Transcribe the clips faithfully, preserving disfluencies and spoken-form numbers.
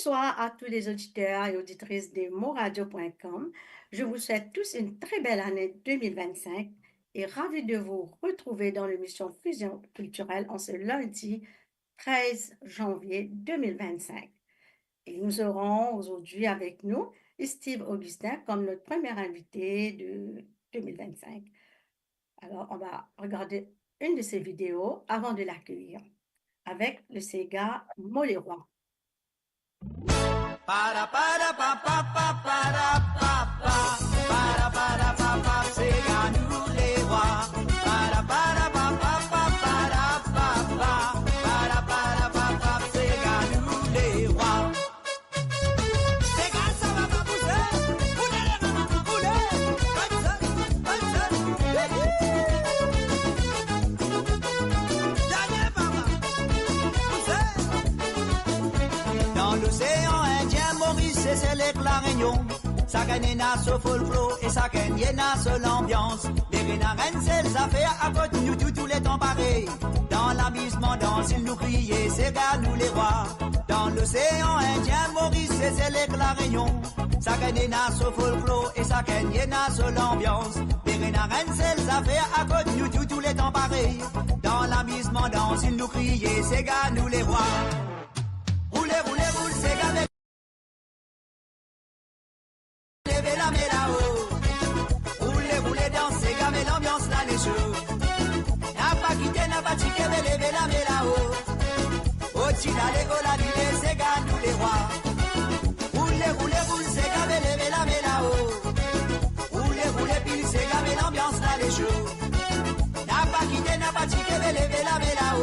Bonsoir à tous les auditeurs et auditrices de moradio point com. Je vous souhaite tous une très belle année deux mille vingt-cinq et ravi de vous retrouver dans l'émission Fusion Culturelle en ce lundi treize janvier deux mille vingt-cinq. Et nous aurons aujourd'hui avec nous Steve Augustin comme notre premier invité de deux mille vingt-cinq. Alors, on va regarder une de ses vidéos avant de l'accueillir avec le séga Mo Lerwa. Para, para, pa, pa, pa, para, pa, pa. Para, para, pa, pa, séga nou lerwa. Para, para, pa, pa, pa, para, pa, pa. Para, para, pa, pa, séga nou lerwa. Séga sa va pa bouze. Boule, boule, boule. Dannie, papa. Bouze. Dan losean Indien, Moris, Sesel ek Larenynon, sakenn ena so folklor e sakenn ena so lanbians. Lerla ena enn sel zafer, akot nou tou, tou letan parey. Dan lamizman, dan zil nou kriye, séga nou lerwa. Dan losean Indien, Moris, Sesel ek Larenynon, sakenn ena so folklor e sakenn ena so lanbians. Lerla ena enn sel zafer, akot nou tou, tou letan parey. Dan lamizman, dan zil nou kriye, séga nou lerwa. Boule, boule, boule, séga, me leve lame lao. Boule, boule, dans, séga, me lanbians la le so. Napa kite, napa tike, me leve lame lao. Oti lale, ola lile, séga nou lerwa. Boule, boule, boule, séga, me leve lame lao. Boule, boule, pil, séga, me lanbians la le so. Napa kite, napa tike, me leve lame lao.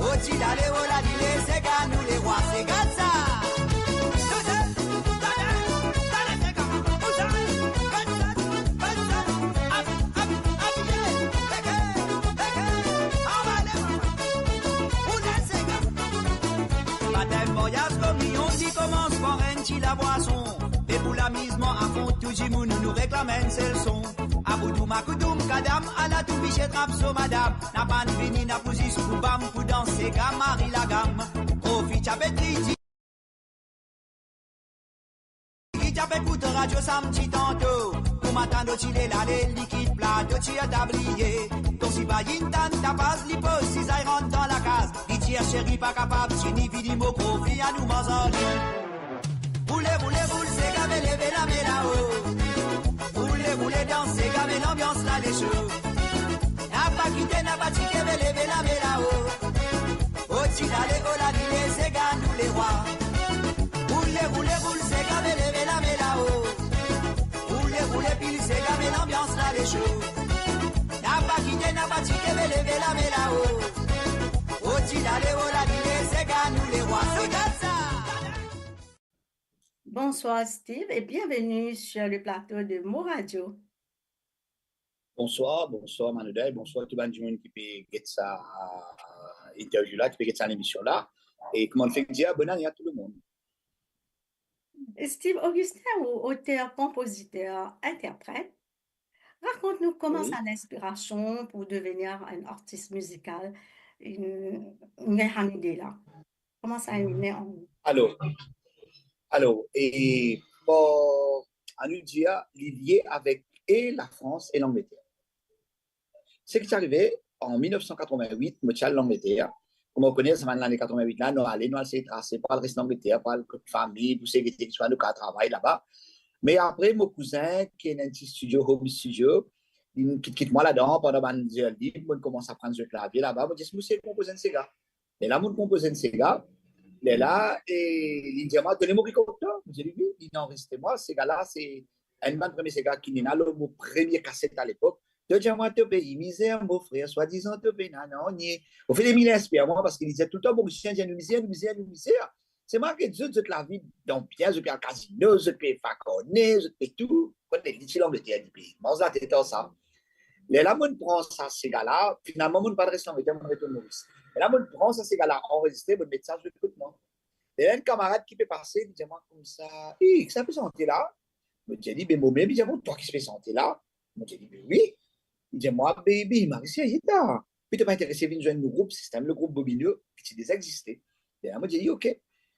Oti lale, ola lile, séga nou lerwa, séga sa. Tande, tande, tande, séga, bouze, bouze, bouze, ap, ap, apiye, peke, peke, anba lerwa, boule séga. Batem, maryaz, kominion, li koumans par enn ti labwason. Me pou lamizman afon, tou dimoun nou reklam enn sel son. Aboudoum, akoudoum, kadam, ala tou misie trap so madam. Na bann vini, na pou zis pou bam, pou dans séga mari lagam. Profi ti apel li, ti apel kout radio samdi tanto. Pou matin, nou ti le lale, li kit plato, ti a tabliye. Konsi pa inn tann tapaz, li poz sizay, rant dan lakaz. Li dir, seri, pa kapab, si ni vini mo profi, anou manz ar li. Boule, boule, boule, séga, me leve lame lao. Boule, boule, dans, séga, me lanbians la le so. Napa kite, napa tike, me leve lame lao. Oti lale, ola lile, séga nou lerwa. Boule, boule, boule, séga, me leve lame lao. Boule, boule, pil, séga, me lanbians la le so. Napa kite, napa tike, me leve lame lao. Oti lale, ola lile, séga nou lerwa. Séga sa. Bonsoir Steve et bienvenue sur le plateau de Mo Radio. Bonsoir, bonsoir Manoda, e bonsoir tou bann dimoun ki pe get sa, euh, interview la, ki pe get sa lemision la. E kouma nou fek dir, bonn ane a tou lemonn. Steve Augustin, ou auteur, compositeur, interprète, raconte-nous comment Oui. ça l'inspiration pour devenir un artiste musical, une, une année là. Kouma sa inn vini an ou? Alor, alor, e, bon, anou dir, li lie avek e Lafrans e Langleter. Seki ti arive, an mil nef san katrovin-wit, mo ti al Langleter. Kouma ou kone, sa bann lane katrovin-wit la, nou ale, nou al sey trase, pou al res Langleter, pou al kot fami, pou sey gete ki swa nou kav travay laba. Me apre, mo kouzin, ki ena enn ti studio, home studio, li kit, kit mwa ladan, pandan bann zer lib, mo koumans aprann zwe klavie laba, mo dir, mo sey konpoz enn sega. Lerla mo konpoz enn sega. Lerla, e, li dir mwa, "Done mo rekorder." Mo dir li, "Wi." Li anrezistre mwa, sega la, se enn bann premie sega ki ena lor mo premie kaset alepok. "To dir mwa to pei mizer, mo frer, swadizan to pena nanye." Anfin, li inspir mwa, parski li dir toultan, "Bon, Morisien, dir nou mizer, nou mizer, nou mizer." Se mwa ki zot, zot lavi dan bien, zot pe al kazino, zot pe fakorne, zot pe tou. Kot li ti Langleter, li pe manz latet ar sa. Lerla mo pran sa sega la, finalman mo pa res Langleter, mo retourn Moris. Lerla mo pran sa sega la, anrezistre, mo met sa zwe kot mwa. Lerla enn kamarad ki pe pase, li dir mwa koumsa, "Ey, ki sa pe sante la?" Mo dir li, "Be momem." Li dir, "Bon, twa ki pe sante la?" Mo dir li, "Be wi." Li dir mwa, "Be, be, mari serye ta. Pi to pa interese vinn zwenn nou group Sistem, le group Bobino, ki ti deza existe." Lerla mo dir li, "Ok."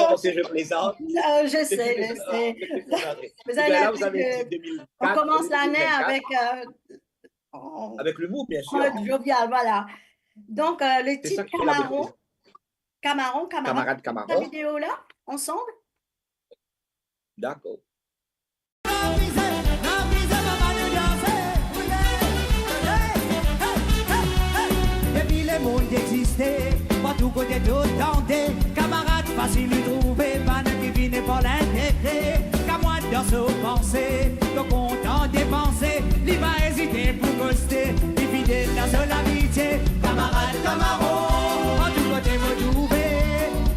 Non, c'est, je plaisante. Euh, je sais, je sais. Vous avez la, vous avez dit deux mille quatre, on commence l'année avec, euh, avec l'humour, bien sûr. Avec jovial, voilà. Donc, euh, le titre Camaron, Camaron, Camarade, Camarade. Camarade, Camarade. La vidéo là, ensemble. D'accord. Depi lemonn ti existe, partou kote to tande, kamarad fasil li trouve, bann ki vinn par lintegre. Kamwad dan so panse, to kontan depanse, li pa ezite pou koste, li fidel dan so lamitie. Kamarad Kamaron, partou kote mo trouve,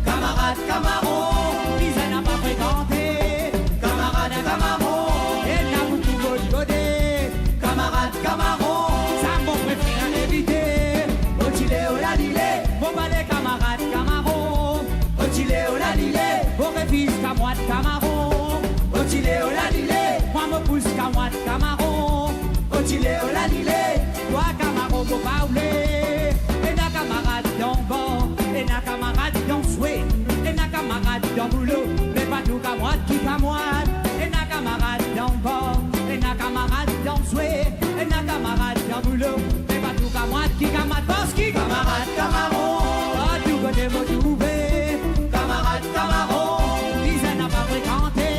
kamarad Kamaron, bizin napa frekante, kamarad Kamaron, ena boukou mo gode, kamarad Kamaron, sa mo prefer evite. Oti le, ola li le, mo pale kamarad Kamaron. Oti le, ola li le, mo refiz kamwad Kamaron. Oti le, ola li le, mwa mo pous kamwad Kamaron. Oti le, ola li le, twa Kamaron mo pa oule. Ena kamarad dan bar, ena kamarad dan swe, ena kamarad dan boulo, me pa tou kamwad ki kamwad. Ena kamarad dan bar, ena kamarad dan swe, ena kamarad dan boulo, me pa tou kamwad ki kamwad, parski kamarad Kamaron, partou kote mo trouve, kamarad Kamaron, bizin napa frekante,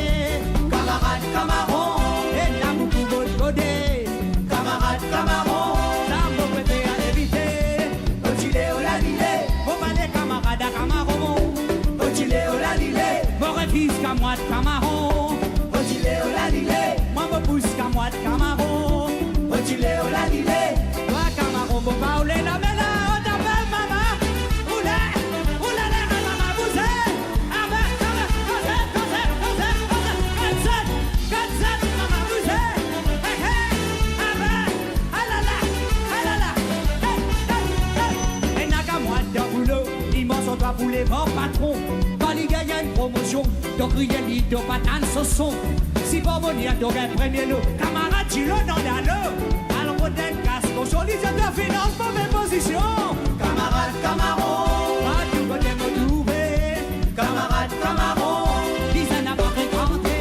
kamarad Kamaron, ena boukou mo gode, kamarad Kamaron, sa mo prefer evite. Oti le, ola li le, mo pale kamarad Kamaron. Oti le, ola li le, mo refiz kamwad Kamaron. Oti le, ola li le, mwa mo pous kamwad Kamaron. Oti le, ola li le, twa Kamaron mo pa oule. Lame la, o tape mama. Oula, oula la, mama bouze. Aba, aba, koze, koze, koze, koze. Kat zet, kat zet, mama bouze. Hey, hey, aba. Alala, alala, hey, hey, hey. Ena kamwad dan boulo, li manz so twa poule par patron. Kan li gagn enn promosion, to kriye li, to pa tann so son. Li pou vini a donk enn premie lo. Kamarad Dilo dan dalo. Al rod enn kas, koson li, zot la finn an move pozision. Kamarad Kamaron, partou kote mo trouve. Kamarad Kamaron, bizin napa frekante.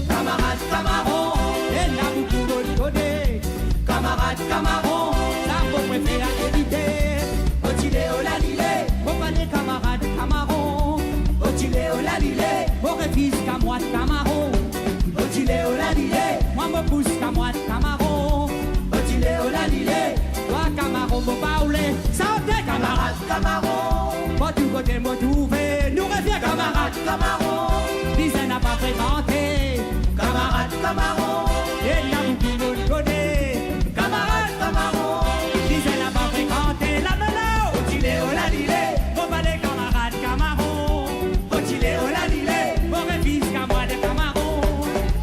Kamarad Kamaron, ena boukou bone. Kamarad Kamaron, sa mo prefer evite. Otile olalile, mo pale kamarad Kamaron. Otile olalile, mo refiz kamwad Kamaron. Otile olalile, mwa mo pous kamwad Kamaron. Otile olalile, twa Kamaron mo pa oule. Sante kamarad Kamaron, partou kote mo trouve. Nou revien kamarad Kamaron, bizin napa frekante. Kamarad Kamaron, ena boukou mo kone. Kamarad Kamaron, bizin napa frekante. Lamela, otile olalile, mo pale kamarad Kamaron. Otile olalile, mo refiz kamwad Kamaron.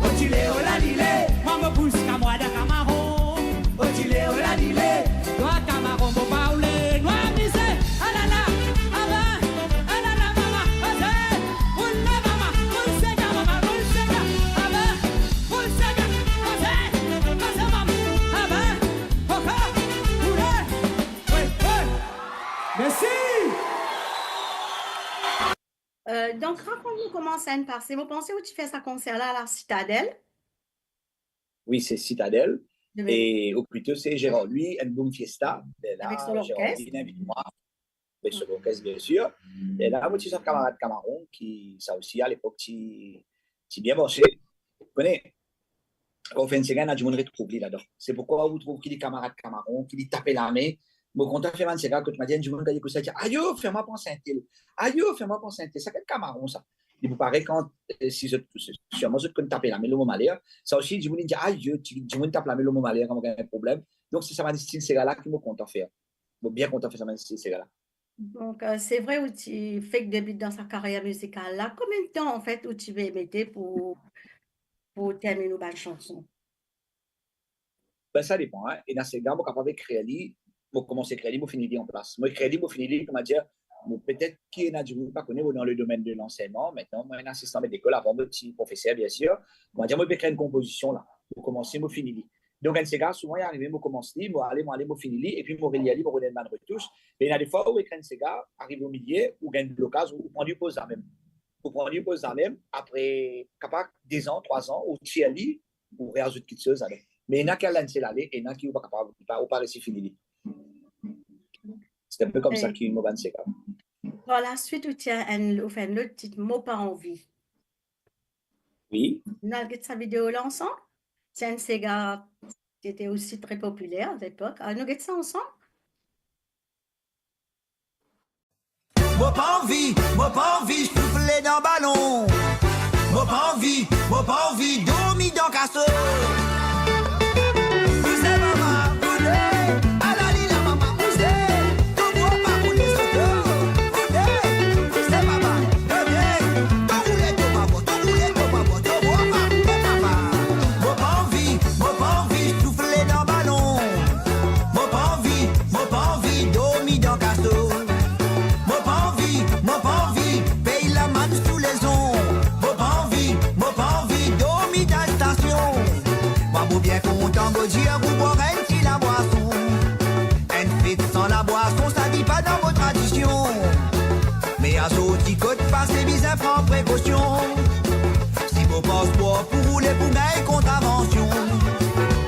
Otile olalile, mwa mo pous kamwad Kamaron. Otile olalile, twa Kamaron mo pa oule. Nou amize, alala, aba, alala mama, oze, oule mama, oule sega mama, oule sega, aba, oule sega, oze, oze mama, aba, oka, oule, oule, oule. Mersi. Euh, donk, rakont nou kouma sa inn pase. Mo panse ou ti fer sa konser la a la Citadelle. Wi, se Citadelle. E oplito se Gérard Louis, enn boom fiesta. Avek so lorkes. Gérard Louis invit mwa, avek so lorkes, biensir. E la, mo ti zwenn kamarad Kamaron, ki sa osi, alepok, ti, ti bien marse. Ou kone, kan ou fer enn sega, ena dimoun retrouv li ladan. Se poukwa ou trouv ki li kamarad Kamaron, ki li tape lame. Mo kontan fer bann sega kot mo dir enn dimoun gagn kosa, dir, "Ayo, fer mwa pans entel. Ayo, fer mwa pans entel." Sa ki enn Kamaron, sa. Li pou parey kan, eh, si zot, sirman zot konn tape lame lor mo maler. Sa osi, dimoun dir, "Ayo, ti, dimoun tap lame lor mo maler, kan mo gagn problem." Donk, se sa bann stil sega la ki mo kontan fer. Mo bien kontan fer sa bann stil sega la. Donk, euh, se vre ou ti fek debit dan sa karier mizikal la. Konbien tan, anfet, ou ti pe mete pou, pou terminn ou bann sanson? Ben, sa depan, hein. Ena sega, mo kapav ekrir li, mo koumans ekrir li, mo fini li anplas. Mo ekrir li, mo fini li, koumadir, mo, petet ki ena dimoun pa kone, mo dan le domaine de l'enseignement, aster mo enn asistan met lekol, avan mo ti profeser, biensir. Koumadir, mo pe ekrir enn konpozision la. Mo koumans li, mo fini li. Donk, enn sega, souvan, li arive, mo koumans li, mo ale, mo ale, mo fini li, epi mo relir li, mo redonn bann retouch. Me ena defwa, ou ekrir enn sega, arive o milie, ou gagn blokaz, ou, ou pran li, ou poz la mem. Ou pran li, ou poz la mem, apre, kapav de zan, trwa zan, ou tir li, ou reazout kiksoz ladan. Me ena ki al enn sel ale, ena ki ou pa kapav, ou pa, ou pa resi fini li. Se enn pe koumsa ki mo bann sega. Par laswit, ou ti enn, ou fer enn lot tit, Mo pa anvi. Wi. Nou al get sa video la ansam. Se enn sega ki ti osi tre popiler alepok. Al nou get sa ansam. Mo pa anvi, mo pa anvi soufle dan balon. Mo pa anvi, mo pa anvi dormi dan kaso. Kouze mama, kouze, alali la mama, kouze. To bwa pa koule soto, kouze, kouze mama, kouze. To koule to pa bon, to koule to pa bon, to bwa pa koule papa. Mo pa anvi, mo pa anvi soufle dan balon. Mo pa anvi, mo pa anvi dormi dan kaso. Mo pa anvi, mo pa anvi pey lamann sou lezon. Mo pa anvi, mo pa anvi dormi dan stasion. Mwa mo bien kontan mo dir ou bwar enn ti labwason. Enn fet san labwason, sa li pa dan mo tradision. Me a sorti kot pase bizin pran prekosion. Si mo paspor pou roule pou gagn kontravansion.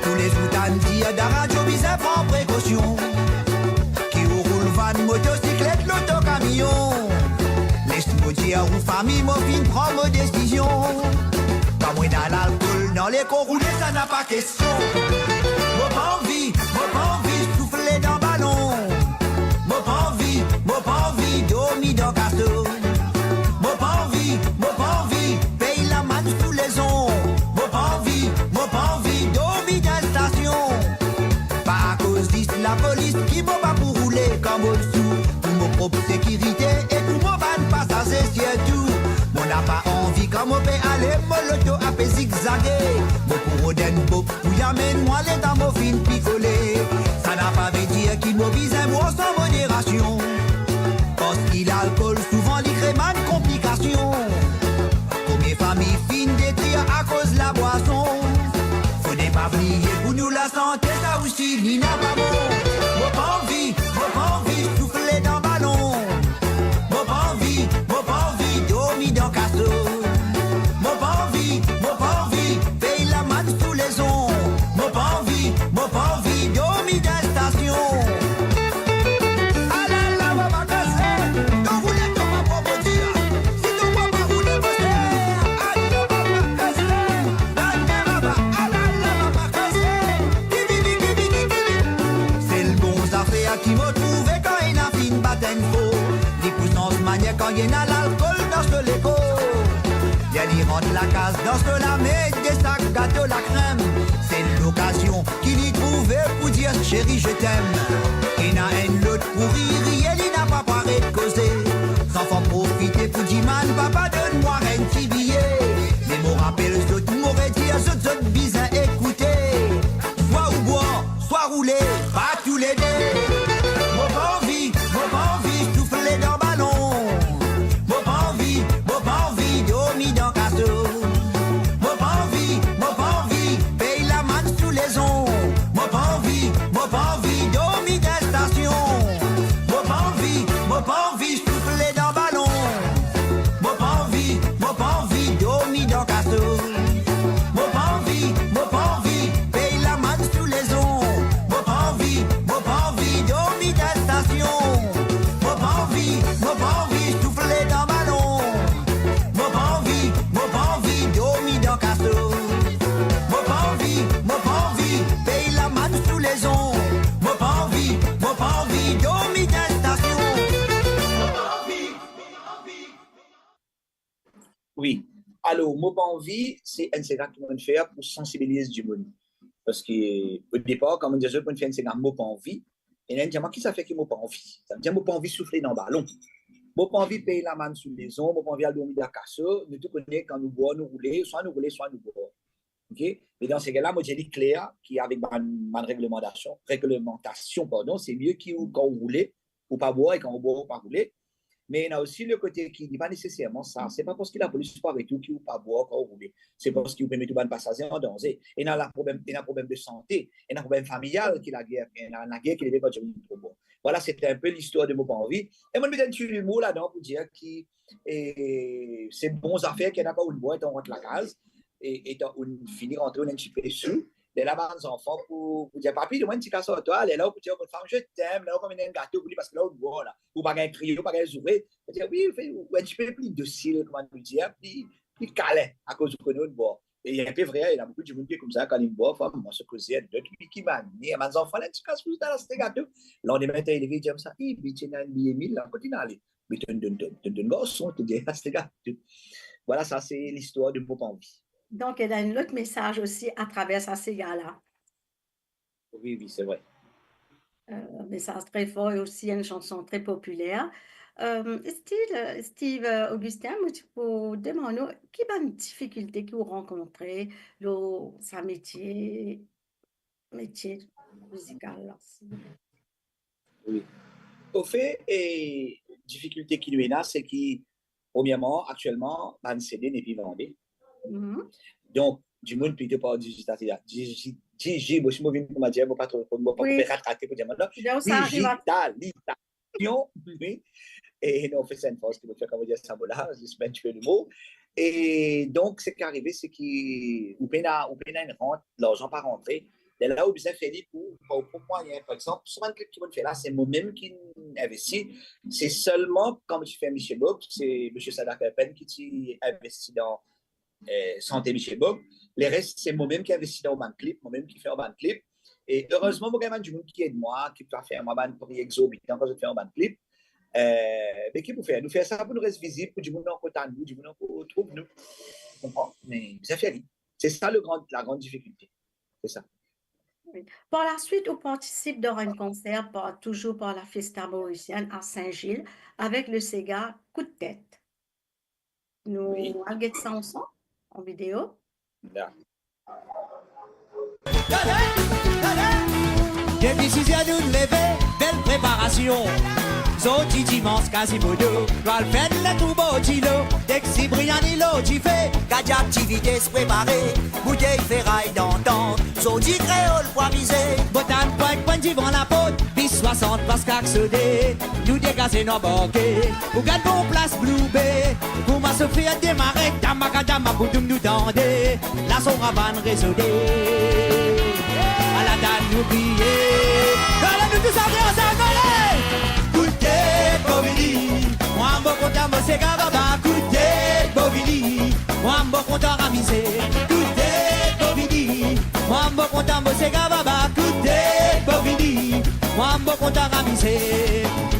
Toulezour tann dir dan radio bizin pran prekosion. Ki ou roul vann, motosiklet, loto, kamion. Les mo dir ou fami mo finn pran mo desizion. Kan mo ena lalkol dan lekor, roule sa napa kestion. Mo pa anvi, mo pa anvi soufle dan balon. Mo pa anvi, mo pa anvi dormi dan kaso. Mo pa anvi, mo pa anvi pey lamann sou lezon. Mo pa anvi, mo pa anvi dormi dan stasion. Pa akoz zis lapolis ki mo pa pou roule kan mo sou. Pou mo prop sekirite e pou mo bann pasaze sirtou. Mo napa anvi kan mo pe ale, mo loto ape zigzage. Mo pou rod enn bok pou li amenn mwa letan mo finn pikole. Sa napa vedir ki mo bizin bwar san moderasion. Parski lalkol souvan li kre bann konplikasion. Konbien fami finn detrir akoz labwason. Ena pa bon, mo pa anvi, mo pa anvi soufle dan balon. Mo pa anvi, mo pa anvi dormi dan kaso. Mo pa anvi, mo pa anvi pey lamann sou lezon. Mo pa anvi, mo pa anvi dormi dan stasion. Alala, mo pa kase. To roule, to pa pran poti. Si to pa pa roule, mo ser. Alala, mo pa kase. Alala, mo pa kase. Kibidi, kibidi, kibidi. Sel bon zafer ki mo trouve kan ena finn bat enn fo. Li pou sanz manier kan ena lalkol dan so lekor. Ler li rant lakaz dan so lame, de sak gato lakrem. Se lokazion ki li trouve pou dir, "Chérie, je t'aime." Ena enn lot pou rir, li napa pou aret koze. Zanfan profite pou dimann, "Papa, donn mwa enn ti biye." Me mo rapel zot, mo redir zot, zot bizin ekoute. Swa ou bwar, swa roule, pa toulede. Mo pa anvi, mo pa anvi soufle dan balon. Mo pa anvi, mo pa anvi dormi dan kaso. Mo pa anvi, mo pa anvi pey lamann sou lezon. Mo pa anvi, mo pa anvi dormi dan stasion. Mo pa anvi, mo pa anvi soufle dan balon. Mo pa anvi, mo pa anvi dormi dan kaso. Mo pa anvi, mo pa anvi pey lamann sou lezon. Mo pa anvi, mo pa anvi dormi dan stasion. Mo pa anvi, mo pa anvi soufle dan balon. Mo pa anvi, mo pa anvi dormi dan kaso. Mo pa anvi, mo pa anvi pey lamann sou lezon. Mo pa anvi, mo pa anvi dormi dan stasion. Wi. Alor, mo pa anvi, se enn sega ki mo'nn fer pou sansibiliz dimoun. Parski o depar, kan mo'nn dir zot pou fer enn sega mo pa anvi, ena enn dir mwa, "Ki zafer ki mo pa anvi?" Savedir mo pa anvi soufle dan balon. Mo pa anvi pey lamann sou lezon, mo pa anvi al dormi dan kaso. Nou tou kone kan nou bwar, nou roule, swa nou roule, swa nou bwar. Ok? Me dan se ka la, mo dir li kler ki avek bann, bann reglemantasion, reglemantasion, pardon, se mie ki ou, kan ou roule, ou pa bwar, e kan ou bwar, ou pa roule. Me ena osi le kote ki li pa neseserman sa. Se pa parski lapolis pou aret ou ki ou pa bwar kan ou roule. Se parski ou pe met ou bann pasaze an danze. Ena la problem, ena problem de sante, ena problem familial ki lager, ena lager ki leve kan dimoun tro bwar. Vwala, se enn pe listwar de mo pa anvi. E mo met enn ti limour ladan pou dir ki, e, se bon zafer ki ena kan ou bwar, etan ou rant lakaz, e, etan ou fini rantre, ou ena enn tipe sou, lerla bann zanfan pou, pou dir, "Papi, donn mwa enn ti kas ar twa." Lerla ou pou dir, "Mo fam, je t'aime." Lerla ou pou amenn enn gato pou li, parski la ou bwar la. Ou pa gagn kriye, ou pa gagn zoure. Ou dir, wi, ou fer, ou enn tipe pli dosil, kouma nou dir, pli, pli kalin, akoz ou kone ou bwar. E inpe vre, ena boukou dimoun ki koumsa, kan li bwar, fam, mo so koze, lot, wi, ki manier, bann zanfan la, ti kas pou zot al aste gato. Landime, to leve, dir sa, "E, be, ti ena enn biye mil la, kot inn ale?" Be, to donn, to donn, to donn garson, to dir, "Aste gato." Vwala, sa se listwar de mo pa anvi. Donk, ena enn lot mesaz osi atraver sa sega la. Wi, wi, se vre. Euh, mesaz tre for e osi enn sanson tre popiler. Euh, Steve, Steve, euh, Augustin, mo ti pou demann ou, ki bann difikilte ki ou rankontre lor sa metie, metie mizikal la? Wi. Ofe, e, difikilte ki nou ena, se ki, premierman, aktielman, bann C D nepli vande. Mhm. Donk, dimoun plito par digitaliza-, digi-, digi-, mo, si mo vinn kouma dir, mo pa tro, mo pa Wi. Pe ratrake pou dir, non. Digitalizasion, wi. E non, ofe, se enn fars ki mo fer, kouma dir sa mo la, zis enn tipe limo. E donk, seki arive, se ki ou pena, ou pena enn rant, larzan pa rantre. Lerla ou bizin fer li pou, par ou prop mwayin. Par exanp, so bann klip ki mo'nn fer la, se momem ki investi. Se selman kan mo ti fer Misie Bob, se Misie Sada Kerpen ki ti investi dan, eh, sante Misie Bob. Leres, se momem ki investi dan bann klip, momem ki fer bann klip. E erezman, mo gagn bann dimoun ki ed mwa, ki pa fer mwa bann pri exorbitan kan zot fer bann klip. Eh, me ki pou fer? Nou fer sa pou nou res vizib, pou dimoun ankor tann nou, dimoun ankor trouv nou. Konpran? Me bizin fer li. Se sa le gran, la gran difikilte. Se sa. Wi. Par la suite, ou partisip dan enn konser par, touzour par la Fiesta Mauricienne à Saint-Gilles, avek le sega Kout Tet. Nou Wi. Al get sa ansam, an video. La. Depi sis er nou leve, bel preparasion. Zordi dimans Quasimodo, nou al fer enn tour bor dilo. Dek Sipriani lor dife, gard aktivite prepare, boutey feray dan tan. Zordi kreol pou amize. Botann Pwin, Pwin divan laport, bis swasant pas klaksone. Nou degaze, nou anbarke, pou gagn bon plas Blue Bay. Kouma so fer demare, dama ka dama boudoum nou tande. La so ravann rezone. Ala tann nou kriye. Ala nou tou sante ansam, ale! Kout tet mo vini, mwa mo kontan mo sega baba. Kout tet mo vini, mwa mo kontan amize. Kout tet mo vini, mwa mo kontan mo sega baba. Kout tet mo vini, mwa mo kontan amize.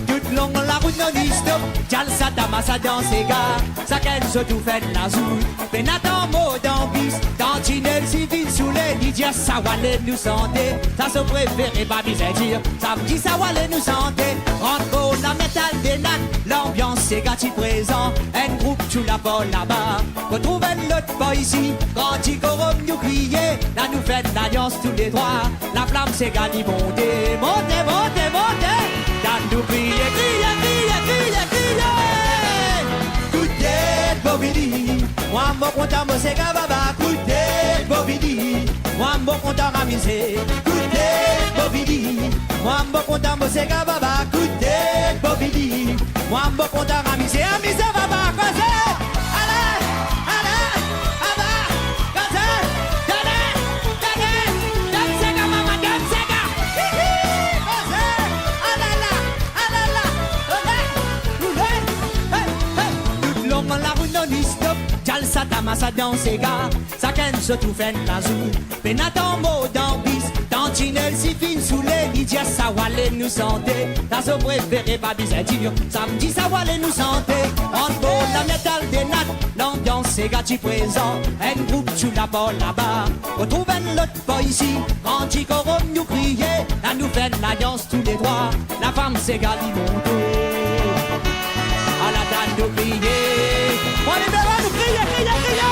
Tou long larout non-stop, djalsa, tamasa, dans, sega. Sakenn zot ou fer lazour. Pena tan mo dan bis, tanti Nelsi finn soule, li dir sa ou ale nou sante. Sa so prefere, pa bizin dir, samdi sa ou ale nou sante. Rant bor Lametal Denat, lanbians sega ti prezan. Enn group tou lapor laba, retrouv enn lot bor isi. Grandi korom nou kriye, la nou fer lalians touletrwa. Laflam sega li monte, monte, monte, monte. Tann nou kriye, kriye, kriye, kriye, kriye. Kout tet mo vini, mwa mo kontan mo sega baba. Kout tet mo vini, mwa mo kontan amize. Kout tet mo vini, mwa mo kontan mo sega baba. Kout tet mo vini, mwa mo kontan amize. Amize baba, koze. Ale, ale, aba, koze, done, done, donn sega mama, donn sega. Hihi, koze, alala, alala, ole, oule, hey, hey. Tou long larout non-stop, djalsa, tamasa, dans, sega. Sakenn zot ou fer lazour. Pena tan mo dan bis, tanti Nelsi finn soule, li dir sa ou ale nou sante. Sa so prefere, pa bizin dir, samdi sa ou ale nou sante. Rant bor Lametal Denat, lanbians sega ti prezan. Enn group tou lapor laba, retrouv enn lot bor isi. Grandi korom nou kriye, la nou fer lalians touletrwa. Laflam sega li monte. Ala tann nou kriye. Bon, ale, bebe, nou kriye, kriye, kriye.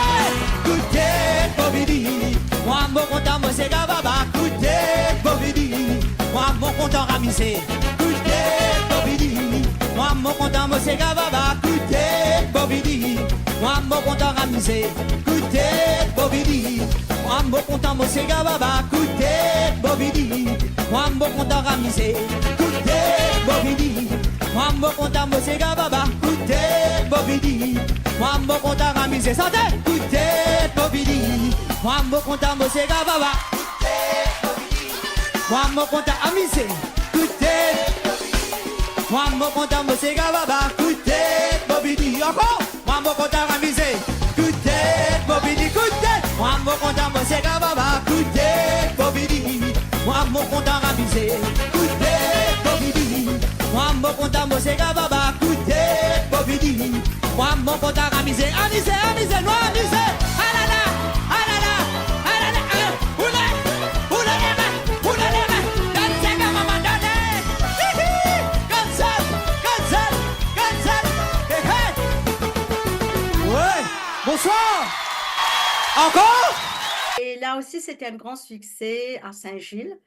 Kout tet mo vini, mwa mo kontan mo sega baba. Kout tet mo vini, mwa mo kontan amize. Kout tet mo vini, mwa mo kontan mo sega baba. Kout tet mo vini, mwa mo kontan amize. Kout tet mo vini, mwa mo kontan mo sega baba. Kout tet mo vini, mwa mo kontan amize. Kout tet mo vini, mwa mo kontan mo sega baba. Kout tet mo vini, mwa mo kontan amize. Sante! Kout tet mo vini, mwa mo kontan mo sega baba. Mwa mo kontan amize. Kout tet, mwa mo kontan mo sega baba. Kout tet mo vini. Ankor. Mwa mo kontan amize. Kout tet mo vini, kout tet. Mwa mo kontan mo sega baba. Kout tet mo vini, mwa mo kontan amize. Kout tet mo vini, mwa mo kontan mo sega baba. Kout tet mo vini, mwa mo kontan amize. Amize, amize, nou amize. Alala, alala, alala, alala. Oule, oule lame, oule lame. Donn sega mama, donn. Hihi, konzol, konzol, konzol. Hey, hey. Ouais. Bonsoir. Encore ? Et là aussi, c'était un grand succès à Saint-Gilles,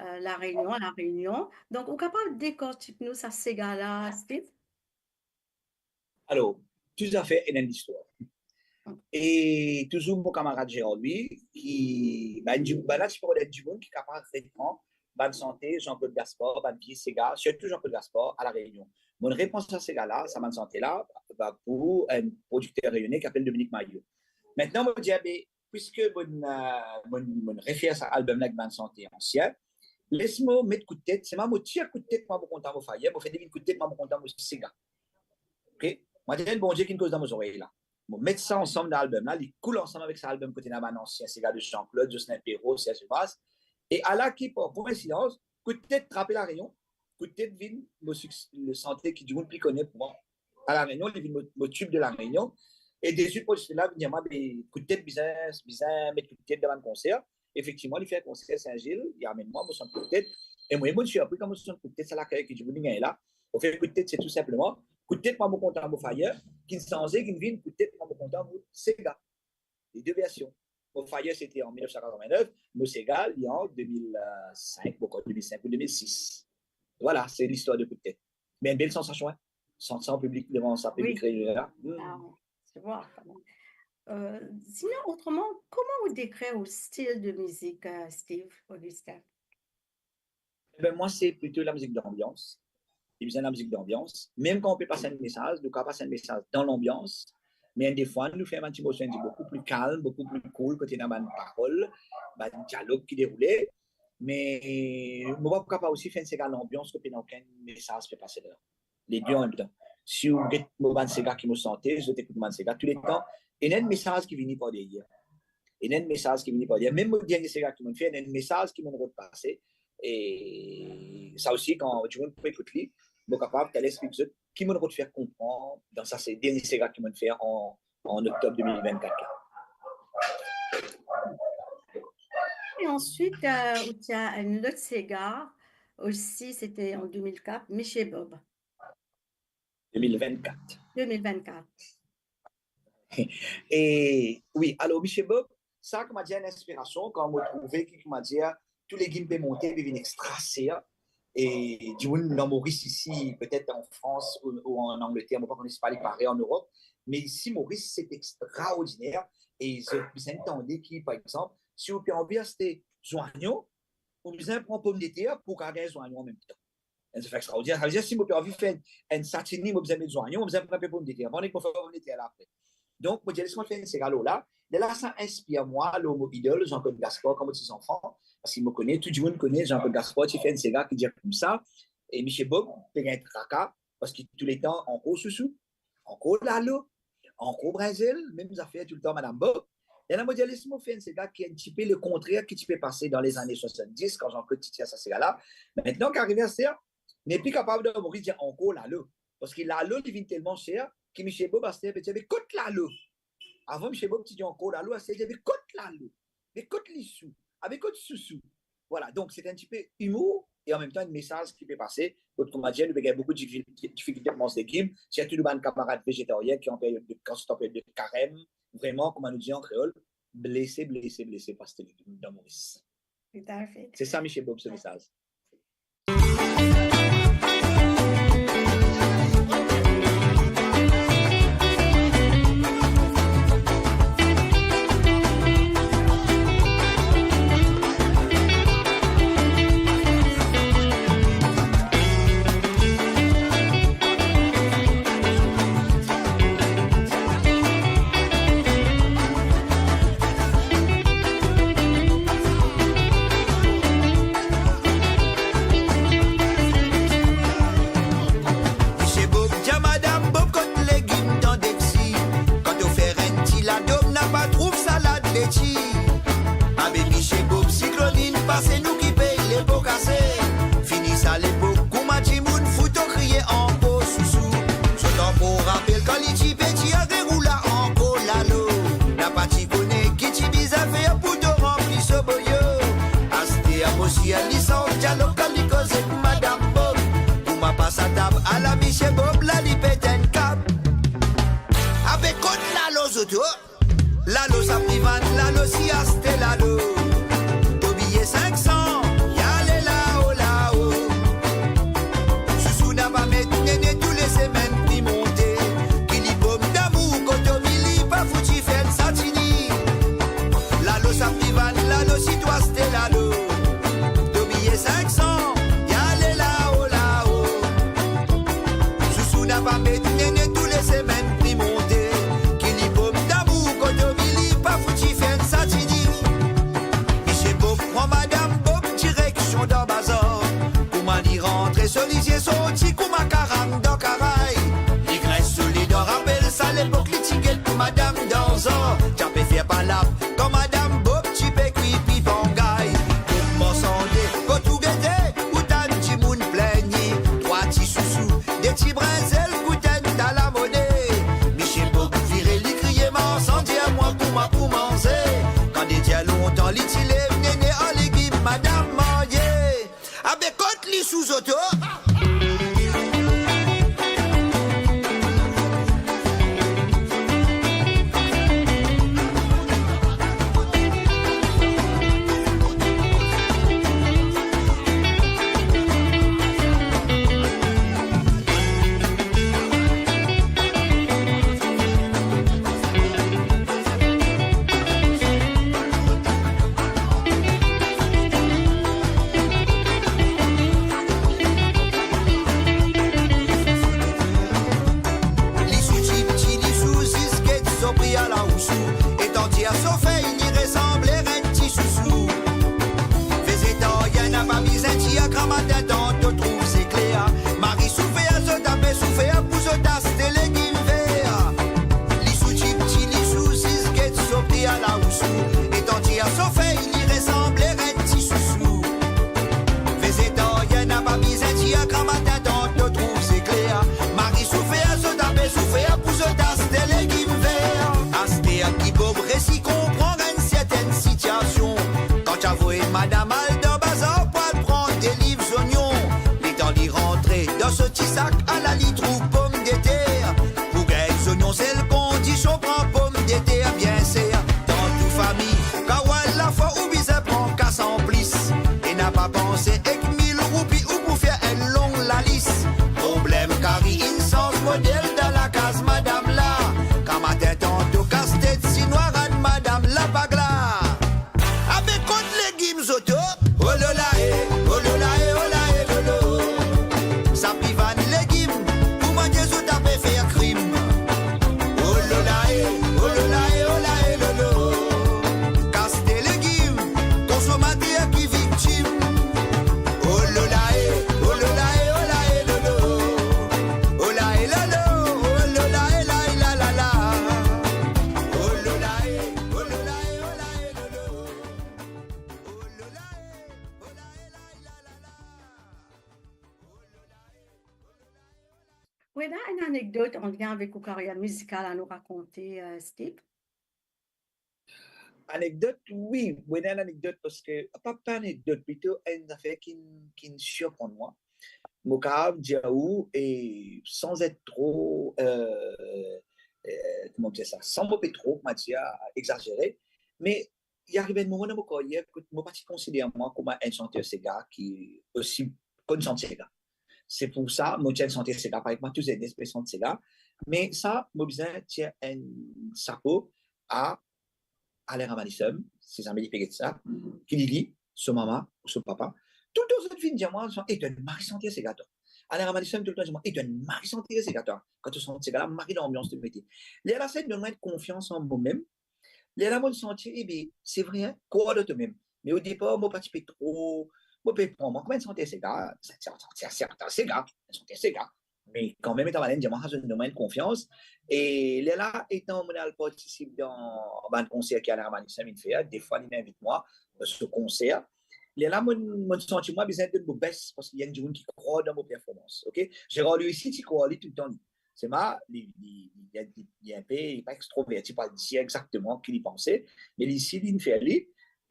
euh, La Réunion, à La Réunion. Donc, ou capable de décortiquer nous sa sega la, Steve ? Alor, tou zafer ena enn listwar. E touzour mo kamarad Gérard Louis, ki, bann di-, bann la ti pe rod enn dimoun ki kapav repran bann sante Jean-Claude Gaspard, bann vie sega, sirtou Jean-Claude Gaspard, a La Réunion. Mo'nn repran sa sega la, sa bann sante la, ba, pou enn prodikter reyone ki apel Dominique Maillot. Aster mo dir, be, piske mo'nn, euh, mo'nn, mo'nn refer sa album la ek bann sante ansien, les mo met Kout Tet, selman mo tir Kout Tet, mwa mo kontan mo fayer, mo fer li vinn Kout Tet, mwa mo kontan mo sega. Ok? Mo tann Bondie ki'nn koz dan mo zorey la. Mo met sa ansam dan album la, li koul ansam avek sa album kot ena bann ansien sega de Jean-Claude, Jocelyn Perrot, Serge Vaz. E ala ki, par koinsidans, Kout Tet trap La Réunion, Kout Tet vinn mo siks-, le sante ki dimoun pli kone pou mwa a La Réunion, li vinn mo, mo tube de La Réunion. E dezwit prodikter la vinn dir mwa, be, Kout Tet bizin, bizin met Kout Tet dan bann konser. Efektivman, li fer konser Saint-Gilles, li amenn mwa, mo santi Kout Tet. E mwa, mo sirpri kan mo santi Kout Tet, sa lakey ki dimoun li gagn la. Anfet, Kout Tet, se tou sinpleman Kout Tet, mwa mo kontan mo fayer, ki'nn sanze, ki'nn vinn Kout Tet, mwa mo kontan mo sega. Les deux versions. Mo fayer, sete an mil nef san katrevin-nef, mo sega, li an de mil senk, bon, de mil senk ou de mil sis. Vwala, se listwar de Kout Tet. Me enn bel sansasion, hein. Sant sa an piblik, devan sa piblik reyini la. Hmm. Ah, ouais. Je vois, quand même. Euh, sinon, autrement, comment on décrit au style de musique, euh, Steve, Augustin? Eben, mwa, se plito lamizik danbians. Li bizin lamizik danbians. Mem kan ou pe pas enn mesaz, nou kapav pas enn mesaz dan lanbians, me enn defwa, nou fer enn ti morso, enn ti boukou pli kalm, boukou pli cool, kot ena bann parol, bann dialog ki deroule. Me mo pa pou kapav osi fer enn sega lanbians kot pena okenn mesaz pe pase ladan. Lede an mem tan. Si ou get mo bann sega ki mo sante, zot ekout mo bann sega touletan, ena enn mesaz ki vini par deryer. Ena enn mesaz ki vini par deryer. Mem mo dernie sega ki mo fer, ena enn mesaz ki mo rod pase. E sa osi, kan dimoun pou ekout li, mo kapav taler explik zot ki mo rod fer konpran dan sa, se dernie sega ki mo fer an, an oktob de mil vennkat la. Et ensuite, euh, ou ti a enn lot sega osi, c'était en deux mille quatre, Miche Bob. De mil vennkat. De mil vennkat. E wi, alor, Miche Bob, sa, koumadir, enn inspirasion, kan mo trouve ki, koumadir, tou legim pe monte, pe vinn extra ser, e dimoun dan Moris isi, petet an Frans ou, ou an Angleter, mo pa kone si pa li parey an Erop, me isi Moris, se extraordiner, e zot bizin tande ki, par exanp, si ou pe anvi aste zwanyon, ou bizin pran pomdeter pou ou kapav gagn zwanyon an mem tan. Enn zafer extraordiner. Savedir, si mo pe anvi fer enn, enn satini, mo bizin met zwanyon, mo bizin pran enpe pomdeter avan, nek mo fer pomdeter la apre. Donk, mo dir, les mwa fer enn sega lor la. Lerla sa inspir mwa lor mo idol, Jean-Claude Gaspard, kan mo ti zanfan. Parski mo kone, tou dimoun kone, Jean-Claude Gaspard ti fer enn sega ki dir koumsa, e Miche Bob pe gagn traka, parski touletan, ankor sousou, ankor lalo, ankor brinzel, mem zafer touletan, Madam Bob. Lerla mo dir, les mo fer enn sega ki enn tipe le kontrer ki ti pe pase dan lezane swasanndis, kan Jean-Claude ti tir sa sega la. Aster, nepli kapav dan Moris dir ankor lalo. Parski lalo, li vinn telman ser ki Miche Bob aster pe dir, "Be kot lalo?" Avan, Miche Bob ti dir ankor lalo, aster li dir, "Be kot lalo? Be kot lisou? Abe kot sousou?" Vwala, donk se enn tipe imour e an mem tan enn mesaz ki pe pase. Kot, koumadir, nou pe gagn boukou difi-, difikilte pou manz legim, sirtou nou bann kamarad vezetarien ki an period de, kan se an period de karem, vreman, kouma nou dir an kreol, blese, blese, blese pou aste legim dan Moris. Tout à fait. Se sa, Miche Bob, so mesaz. Miche Bob dir Madam Bob kot legim dan depsi. Kan to fer enn ti lado, napa trouv salad leti. Abe Miche Bob, siklonn inn pase, nou ki pey lepo kase. Fini sa lepok, kouma dimoun fou, to kriye ankor sousou. Zot ankor rapel kan li ti peti, abe ou la ankor lalo. Napa ti kone ki ti bizin fer pou to ranpli so boyo. Aster mo sir li san dialog kan li koze ek Madam Bob. Kouma pas a tab, ala Miche Bob la, li pet enn kab. Abe kot lalo zot, oh? Lalo sa privan, lalo si aste lalo. To biye sink san, li ale lao, lao. Sousou napa met nene tou le semenn pri monte. Ki li pom damour, koto mili pa fouti fer enn satini. Lalo sa privan, lalo si to aste lalo. To biye sink san, li ale lao, lao. Sousou napa met nene tou le semenn pri monte. Ki li pom damour, koto mili pa fouti fer enn satini. Miche Bob pran Madam Bob direksion dan bazar. Kouma li rantre, so lizie sorti kouma karang dan karay. Li grins so ledan, rapel sa lepok, li ti get Madam dan zar. Ti ape fer palap kan Madam Bob ti pe kwi pipangay. Kouma sande, kot ou gete, ou tann dimoun pligne. Trwa ti sousou, de ti brinzel, kout enn talamone. Miche Bob vire, li kriye, marsan, dir mwa kouma pou manze. Kan de dir lontan li ti lev, nene an legim, Madam marye. Abe kot li sou zoto? Aster so fey li resanbler enn ti sousou. Vezetarien napa bizin dir, gramatin tan to trouv se kler. Mari soufer, zot ape soufer pou zot aste legim ver. Li sou tipti, li sou sis, get so pri ala ousou. Etan ti aster so fey li resanbler enn ti sousou. Vezetarien napa bizin dir, gramatin tan to trouv se kler. Mari soufer, zot ape soufer pou zot aste legim ver. Aster ki pom resi konpran enn sertenn sitiasion. Kan ti avoy madam al dan bazar pou al pran de liv zonion, letan li rantre dan so ti sak, ala li trouv pomdeter. Pou gagn zonion, sel kondision, pran pomdeter bien ser. Dan tou fami, kan ou al lafwa, ou bizin pran kas anplis. E napa panse ek mil roupi ou pou fer enn long lalis. Problem kari inn sanz model dan lakaz madam la. Gramatin tan to kas tet si nwar, rann madam la pagla. Abe kot legim zot, oh? Oh lolae, oh lolae, oh lae lolo. Sa pi vann legim, pou mannye zot ape fer krim. Oh lolae, oh lolae, oh lae lolo. Kas de legim, konsomater ki viktim. Oh lolae, oh lolae, oh lae lolo. Oh lae lolo, oh lolae, lae la la la. Oh lolae, oh lolae, oh lae lolo. Ou ena enn anekdot an lien avek ou karier mizikal a nou rakonte, eh, Steve? Anekdot, wi, mo ena enn anekdot, parski, pa, pa anekdot, plito enn zafer ki, ki sirprann mwa. Mo kapav dir ou, e san et tro, eh, eh, kouma dir sa, san mo pe tro, kouma dir, egzazere, me li ariv enn moman dan mo karier kot mo pa ti konsider mwa kouma enn santer sega ki osi konn sant sega. Se pou sa mo ti enn santer sega, parey mwa tou zenes pe sant sega. Me sa, mo bizin tir enn sapo a Alain Ramanisum, si zame li pe get sa, ki li, li, so mama ou so papa, toultan zot vinn dir mwa, "E, to enn mari santer sega twa." Alain Ramanisum toultan dir mwa, "E, to enn mari santer sega twa. Kan to sant sega la, mari lanbians to mete." Lerla sa inn donn mwa enn konfians an momem, lerla mo santi, ebe, se vre, hein, krwar dan tomem. Me odepar, mo pa ti pe tro, mo pe pran mwa kouma enn santer sega, santer, santer, santer sega, santer sega. Me kanmem, etan bann dir mwa sa, zot donn mwa enn konfians. E lerla, etan mo al partisip dan bann konser ki Alain Ramanisum inn fer, defwa li inn invit mwa, euh, so konser. Lerla, mo, mo santi mwa bizin donn mo best, parski ena dimoun ki krwar dan mo performans, ok? Gérard Louis ti krwar li toultan, li. Selman, li, li, li, li, li enpe, li pa extroverti pou al dir exakteman ki li panse, me li, si li inn fer li,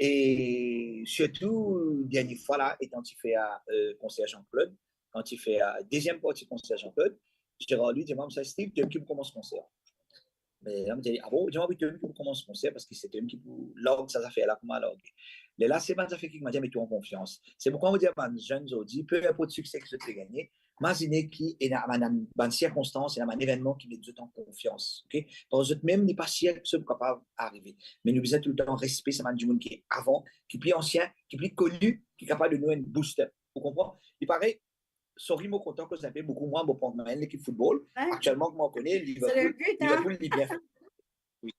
e sirtou, dernie fwa la, etan ti fer, euh, konser Jean-Claude, kan ti fer, euh, deziem parti konser Jean-Claude, Gérard Louis dir mwa, "Sa, Steve, to mem ki pou koumans konser." Me la, mo dir, "Ah bon?" Li dir mwa, "Wi, to mem ki pou koumans konser, parski se to mem ki pou larg sa zafer la, kouma large." Lerla, se bann zafer ki, kouma dir, met ou an konfians. Se poukwa mo dir bann zenn zordi, pe inport sikse ki zot pe gagne, mazine ki ena bann, bann sirkonstans, ena bann evennman ki met zot an konfians, ok? Parski zot mem, li pa sir ki sa pou kapav arive. Me nou bizin toultan respe sa bann dimoun ki avan, ki pli ansien, ki pli koni, ki kapav donn nou enn booster. Ou konpran? Li parey, sorry, mo kontan koz inpe boukou, mwa, mo pran enn lekip foutbol. Wi. Aktielman, kouma ou kone, Liverpool, le but, hein. Liverpool, li bien for. Wi.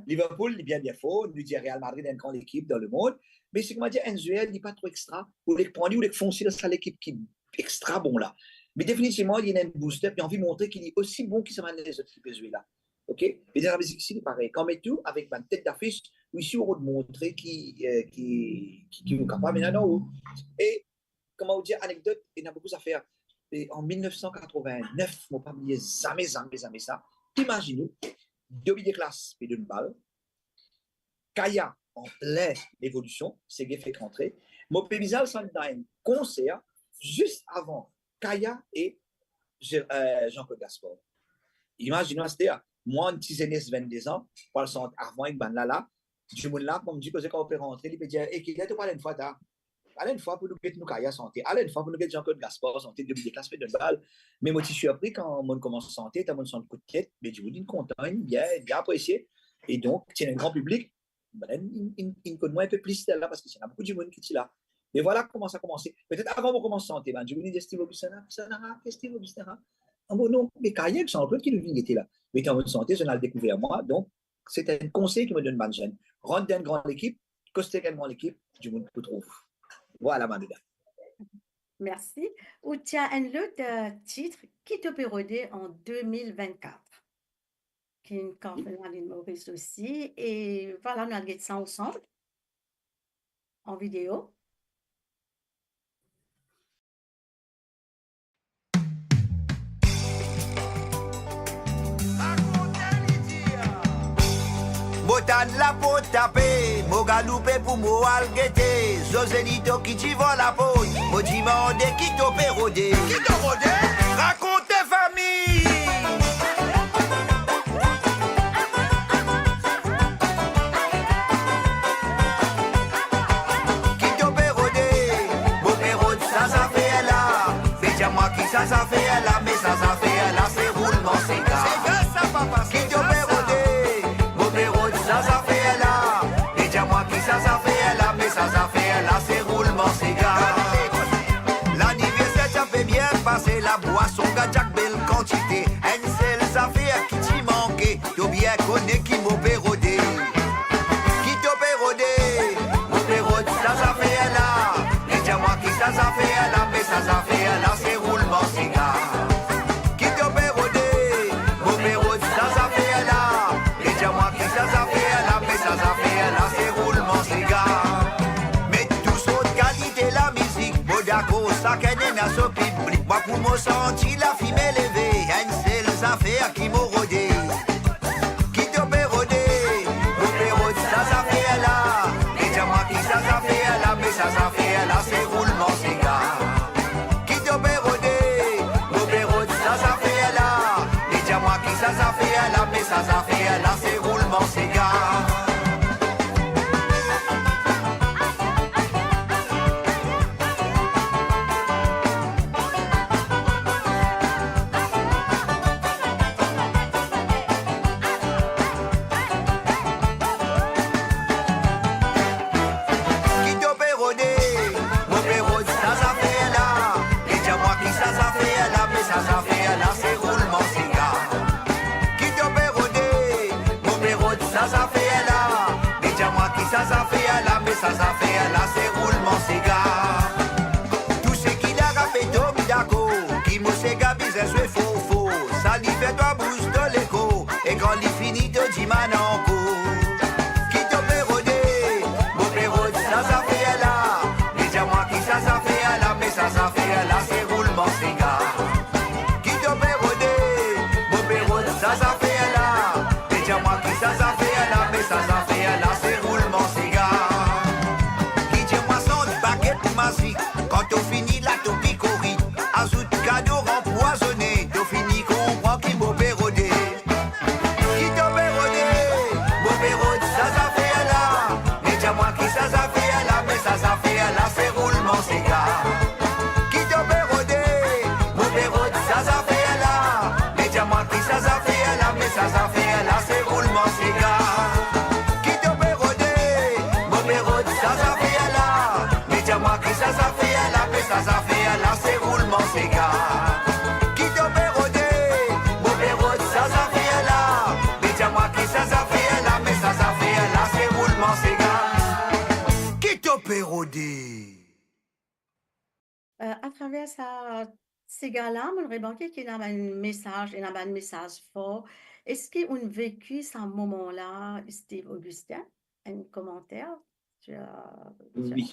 Liverpool, li bien, bien for. Nou dir Real Madrid, enn gran lekip dan lemond. Me si, kouma dir, enn zwer, li pa tro extra. Ou le pran li, ou le fonse dan sa lekip ki extra bon la. Me definitivman, li ena enn booster, li anvi montre ki li osi bon ki sa bann lezot ki pe zwe la. Ok? Me dan lamizik isi, li parey. Kan met ou avek bann tet dafis, ou isi ou rod montre ki, euh, ki, ki, ki ou kapav ena dan ou. E kouma ou dir, anekdot, ena boukou zafer. E an mil nef san katrovin-nef, mo pa bliye zame, zame, zame sa. Imazinn ou, Dobi Deklas pe donn bal, Kaya an plin levolision, Sege fek rantre. Mo pe bizin al sant dan enn konser, zis avan Kaya e Je-, euh, Jean-Claude Gaspard. Imazinn ou aster, mwa, enn ti zenes vennde zan, pou al sant avan ek bannla la, dimoun la, kouma dir, koze kan ou pe rantre, li pe dir, "E, kiler to pa al enn fwa, ta? Al enn fwa pou nou get nou Kaya sante. Al enn fwa pou nou get Jean-Claude Gaspard sante, Dobi Deklas pe donn bal." Me mo ti sirpri kan mo koumans sante, tan mo sant kout tet, me dimoun inn kontan, inn bien, bien apresie. E donk, ti ena enn gran piblik, bann inn, inn, inn konn mwa inpe plis lerla, parski ti ena boukou dimoun ki ti la. Me vwala kouma sa koumanse. Petet avan mo koumans sante, bann dimoun inn dir, "Steve Augustin la, sa nara, Steve Augustin la." Ah bon, non, me Kaya ek Jean-Claude ki nou vinn gete la. Me tan mo sante, zot inn al dekouver mwa, donk, Se enn konsey ki mo donn bann zenn. Rant dan enn gran lekip, koste ek enn gran lekip, dimoun pou trouv. Vwala, Mamida. Mersi. Ou ti ena enn lot, euh, tit, Ki to pe rode an de mil vennkat, ki inn kanpe linn Moris osi. E vwala, nou al get sa ansam an video. Mo tann laport tape, mo galoupe pou mo al gete Zozelito ki divan laport. Mo dimande ki to pe rode. Ki to rode? Rakonte fami. Ki to pe rode? Mo pe rod sa zafer la. Be dir mwa ki sa zafer la, me sa zafer la se roulman sega. Sega sa, papa, ki to pe rode? Mo pe rod sa zafer la. Be dir mwa ki sa zafer la, me sa zafer la se roulman sega. Laniverser ti pe bien pase, labwason gagn bel kantite. Enn sel zafer ki ti manke, to bien kone ki mo pe rode. Ki to pe rode? Mo pe rod sa zafer la. Be dir mwa ki sa zafer la, me sa zafer la se roulman sega. Ki to pe rode? Mo pe rod sa zafer la. Be dir mwa ki sa zafer la, me sa zafer la se roulman sega. Met tou sort kalite lamizik, mo dakor sakenn ena so piblik. Mwa pou mo santi lafime leve, enn sel zafer ki mo rode. Ki to pe rode? Mo pe rod sa zafer la. Be dir mwa ki sa zafer la, me sa zafer la se roulman sega. Ki to pe rode? Mo pe rod sa zafer la. Be dir mwa ki sa zafer la, me sa zafer la se roulman sega. Ki to pe rode? Mo pe rod sa zafer la. Be dir mwa ki sa zafer la, me sa zafer la se roulman sega. Ki to pe rode? Mo pe rod sa zafer la. Be dir mwa ki sa zafer la, me sa zafer la se roulman sega. Tou seki la rape to, mi dakor, ki mo sega bizin zwe for for. Sa li fer twa bouz to lekor, e kan li fini to dimann ankor. Ki to pe rode? Mo pe rod sa zafer la. Be dir mwa ki sa zafer la, me sa zafer la se roulman sega. Ki to pe rode? Mo pe rod sa zafer la. Be dir mwa ki sa zafer la, me sa zafer la se roulman sega. Ki dir mwa sant baget mazik, kan to fini la to pikori, azout kado ranpwazone, to fini konpran ki mo pe rode. Ki to pe rode? Mo pe rod sa zafer la. Be dir mwa ki sa zafer la, me sa zafer la se roulman sega. Ki to pe rode? Mo pe rod sa zafer la. Be dir mwa ki sa zafer la, me sa zafer la se roulman sega. Ki to pe rode? Mo pe rod sa zafer la. Be dir mwa ki sa zafer la, me sa zafer la se roulman sega. Ki to pe rode? Mo pe rod sa zafer la. Be dir mwa ki sa zafer la, me sa zafer la se roulman sega. Ki to pe rode? Euh, atraver sa sega la, mo remarke ki ena bann mesaz, ena bann mesaz for. Eski ou'nn veki sa moman la, Steve Augustin? Enn komanter? Ti, euh, Wi.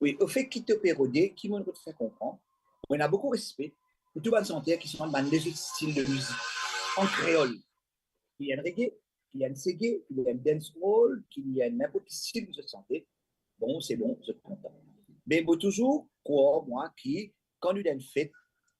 Wi, ofet, ki to pe rode, ki mo'nn rod fer konpran, mo ena boukou respe pou tou bann santer ki sant bann lezot stil de mizik an kreol. Ki li enn reggae, ki li enn sege, ki li enn dancehall, ki li enn ninport ki stil ki zot sante. Bon, se bon, zot kontan. Me mo touzour krwar, mwa, ki kan nou dan enn fet,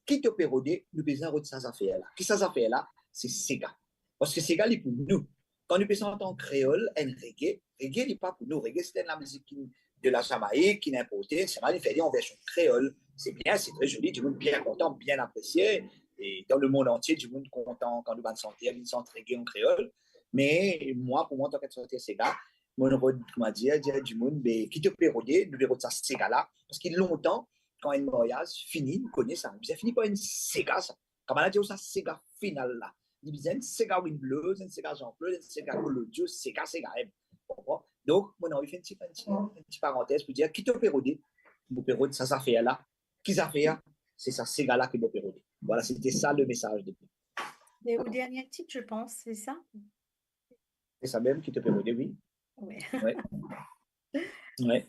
ki to pe rode, nou bizin rod sa zafer la. Ki sa zafer la? Se sega. Paski sega li pou nou. Kan nou pe sant an kreol, enn reggae, reggae li pa pou nou. Reggae se enn lamizik ki de la Zamaik, ki inn inporte, selman li fer li an version kreol. Se bien, se tre zoli, dimoun bien kontan, bien apresie. E dan lemond antie, dimoun kontan kan nou bann santer vinn sant reggae an kreol. Me mwa, pou mwa, antan ki santer sega, mo'nn rod, koumadir, dir dimoun, be, ki to pe rode, nou pe rod sa sega la. Paski lontan, kan enn maryaz fini, nou kone sa, bizin fini par enn sega sa. Kamarad dir ou sa sega final la. Li bizin enn sega Win Blues, enn sega Jean-Claude, enn sega Claudio, sega, sega M. Konpran? Donk, mo anvi fer enn ti, enn ti, enn ti parantez pou dir, ki to pe rode, mo pe rod sa zafer la. Ki zafer? Se sa sega la ki mo pe rode. Voilà, c'était ça le message de... Et au dernier titre, je pense, c'est ça? C'est ça même qui te permet, oui. Oui. Ouais. Ouais.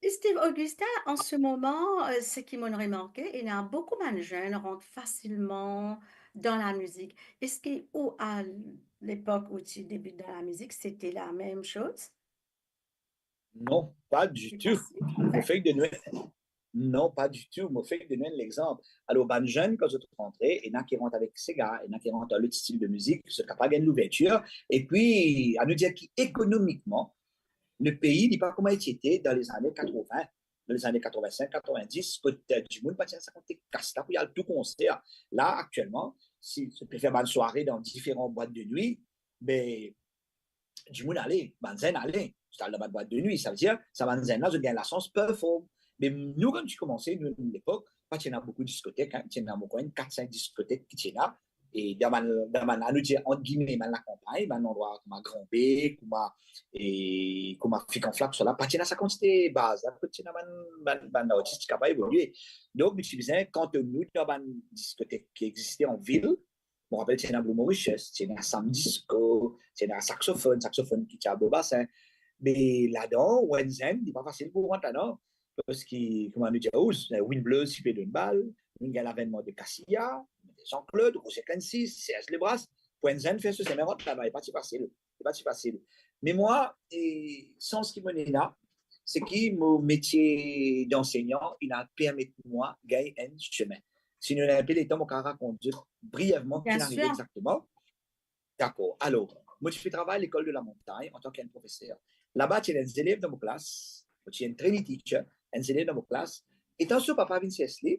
Steve Augustin, en ce moment, euh, ce qui m'a remarqué, il y a beaucoup de jeunes rentrent facilement dans la musique. Est-ce que, ou à l'époque où tu débutes dans la musique, c'était la même chose? Non, pas du tout. Mo fer ek de nou enn... Non, pas du tout. Mo fer ek de nou enn lexanp. Alor, bann zenn, kan zot rantre, ena ki rant avek sega, ena ki rant ar lot stil de mizik, zot kapav gagn louvertir. Epi, anou dir ki ekonomikman, le pei, li pa kouma li ti ete dan lezane katrevin, dan lezane katrevinsink, katrevinsez, kot, eh, dimoun pa ti ena sa kantite kas la pou al tou konser. La, aktielman, si zot pe fer bann sware dan diferan bwat de nwi, be, dimoun ale, bann zenn ale, zot al dan bann bwat de nwi, savedir, sa bann zenn la, zot gagn lasans perform. Me nou, kan nou ti koumanse, nou, lepok, pa ti ena boukou diskotek, hein, ti ena ankor enn kat, sink diskotek ki ti ena, e dan bann, dan bann, anou dir, ant gime, bann lakanpagn, bann landrwa kouma Granbe, kouma, e kouma Fik an Flak, sa la, pa ti ena sa kantite baz la, kot ti ena bann, bann, bann artis ti kapav evolie. Donk, nou ti bizin kantone nou dan bann diskotek ki existe an vil, mo rapel, ti ena Blue Mauritius, ti ena Sam Disco, ti ena Saxophone, Saxophone ki ti al Beau Bassin. Me ladan, ou enn zenn, li pa fasil pou rant ladan. Parski, kouma nou dir, ou, eh, Win Blues, ti pe donn bal, nou gagn lavennman de Cassiya, de Jean-Claude, Roger Clancy, Serge Lebras, pou enn zenn fer so semin rant ladan, li pa ti fasil. Li pa ti fasil. Me mwa, e, sans ki mo ena, se ki mo metie dansegnan, inn al permet mwa gagn enn semin. Si nou ena enpe letan, mo kapav rakont zot brievman ki inn arive exakteman. Dakor. Alor, mo ti pe travay lekol de la Montagne antan ki enn profeser. Laba, ti ena enn zelev dan mo klas, mo ti enn trainee teacher, enn zelev dan mo klas. Letan so papa vinn sers li,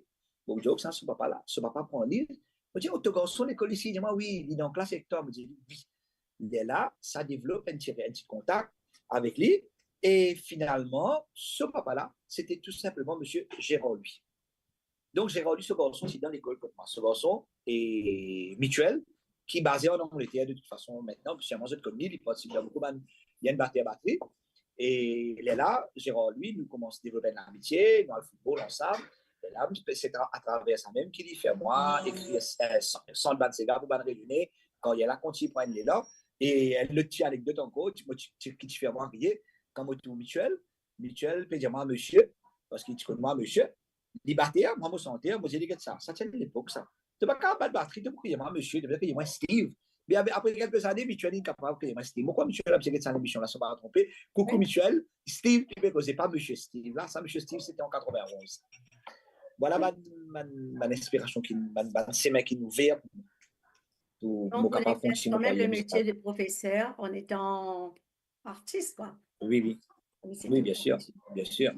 mo dir, "Sa so papa la?" So papa pran li, mo dir, "Oh, to garson lekol isi?" Li dir mwa, "Wi, li dan klas ek twa." Mo dir, "Wi." Lerla, sa devlop enn ti, enn ti kontak avek li. E finalman, so papa la, se te tou sinpleman Misie Gérard Louis. Donk, Gérard Louis, so garson, ti dan lekol kot mwa. So garson, e, Mitchell, ki baze an Angleter de tout fason aster, sirman zot konn li, li partisip dan boukou bann, li enn bater batri. E lerla, Gérard Louis, nou koumans devlop enn lamitie, nou al foutbol ansam. Lerla, se tra-, atraver sa mem ki li fer mwa ekrir, eh, san-, sant bann sega pou bann Reyone, karyer la kontign pran enn lelan. E enn lot ti anekdot ankor, ti, mo ti, ti, ki ti fer mwa riye, kan mo trouv Mitchell, Mitchell pe dir mwa misie, parski li ti konn mwa misie, li bater, mwa mo santer, mo dir li, "Get sa, sa ti enn lepok sa. To pa kapav bat batri, to pou kriy mwa misie, to pou kriy mwa Steve." Me apre, apre kelke zane, Mitchell inn kapav kriy mwa Steve. Mo krwar Mitchell, misie get sa lemision la, si mo pa tronpe. Koukou Mitchell, Steve, li pe koze, pa misie Steve la, sa misie Steve, se te an katrevinonz. Voilà bann, bann, bann inspirasion ki, bann, bann semin ki inn ouver pou, pou mo kapav kontign. Donc, vous avez fait quand même le métier de professeur en étant artiste, quoi. Wi, wi. Wi, bien sûr, bien sûr.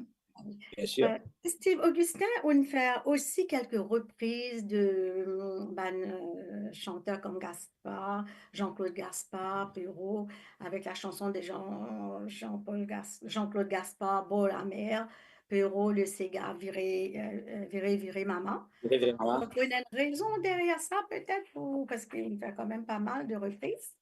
Bien sûr. Euh, Steve Augustin, ou inn fer osi kelke repriz de, euh, bann, euh, chanteur kom Gaspard, Jean-Claude Gaspard, Perrault, avec la chanson de Jean, Jean-Paul Gas-, Jean-Claude Gaspard, Bord la mer, Perrault, le séga, Viré, euh, euh, Viré, viré mama. Viré, viré mama. Donc, il y a une raison derrière ça, peut-être, ou, parce qu'il fait quand même pas mal de reprises.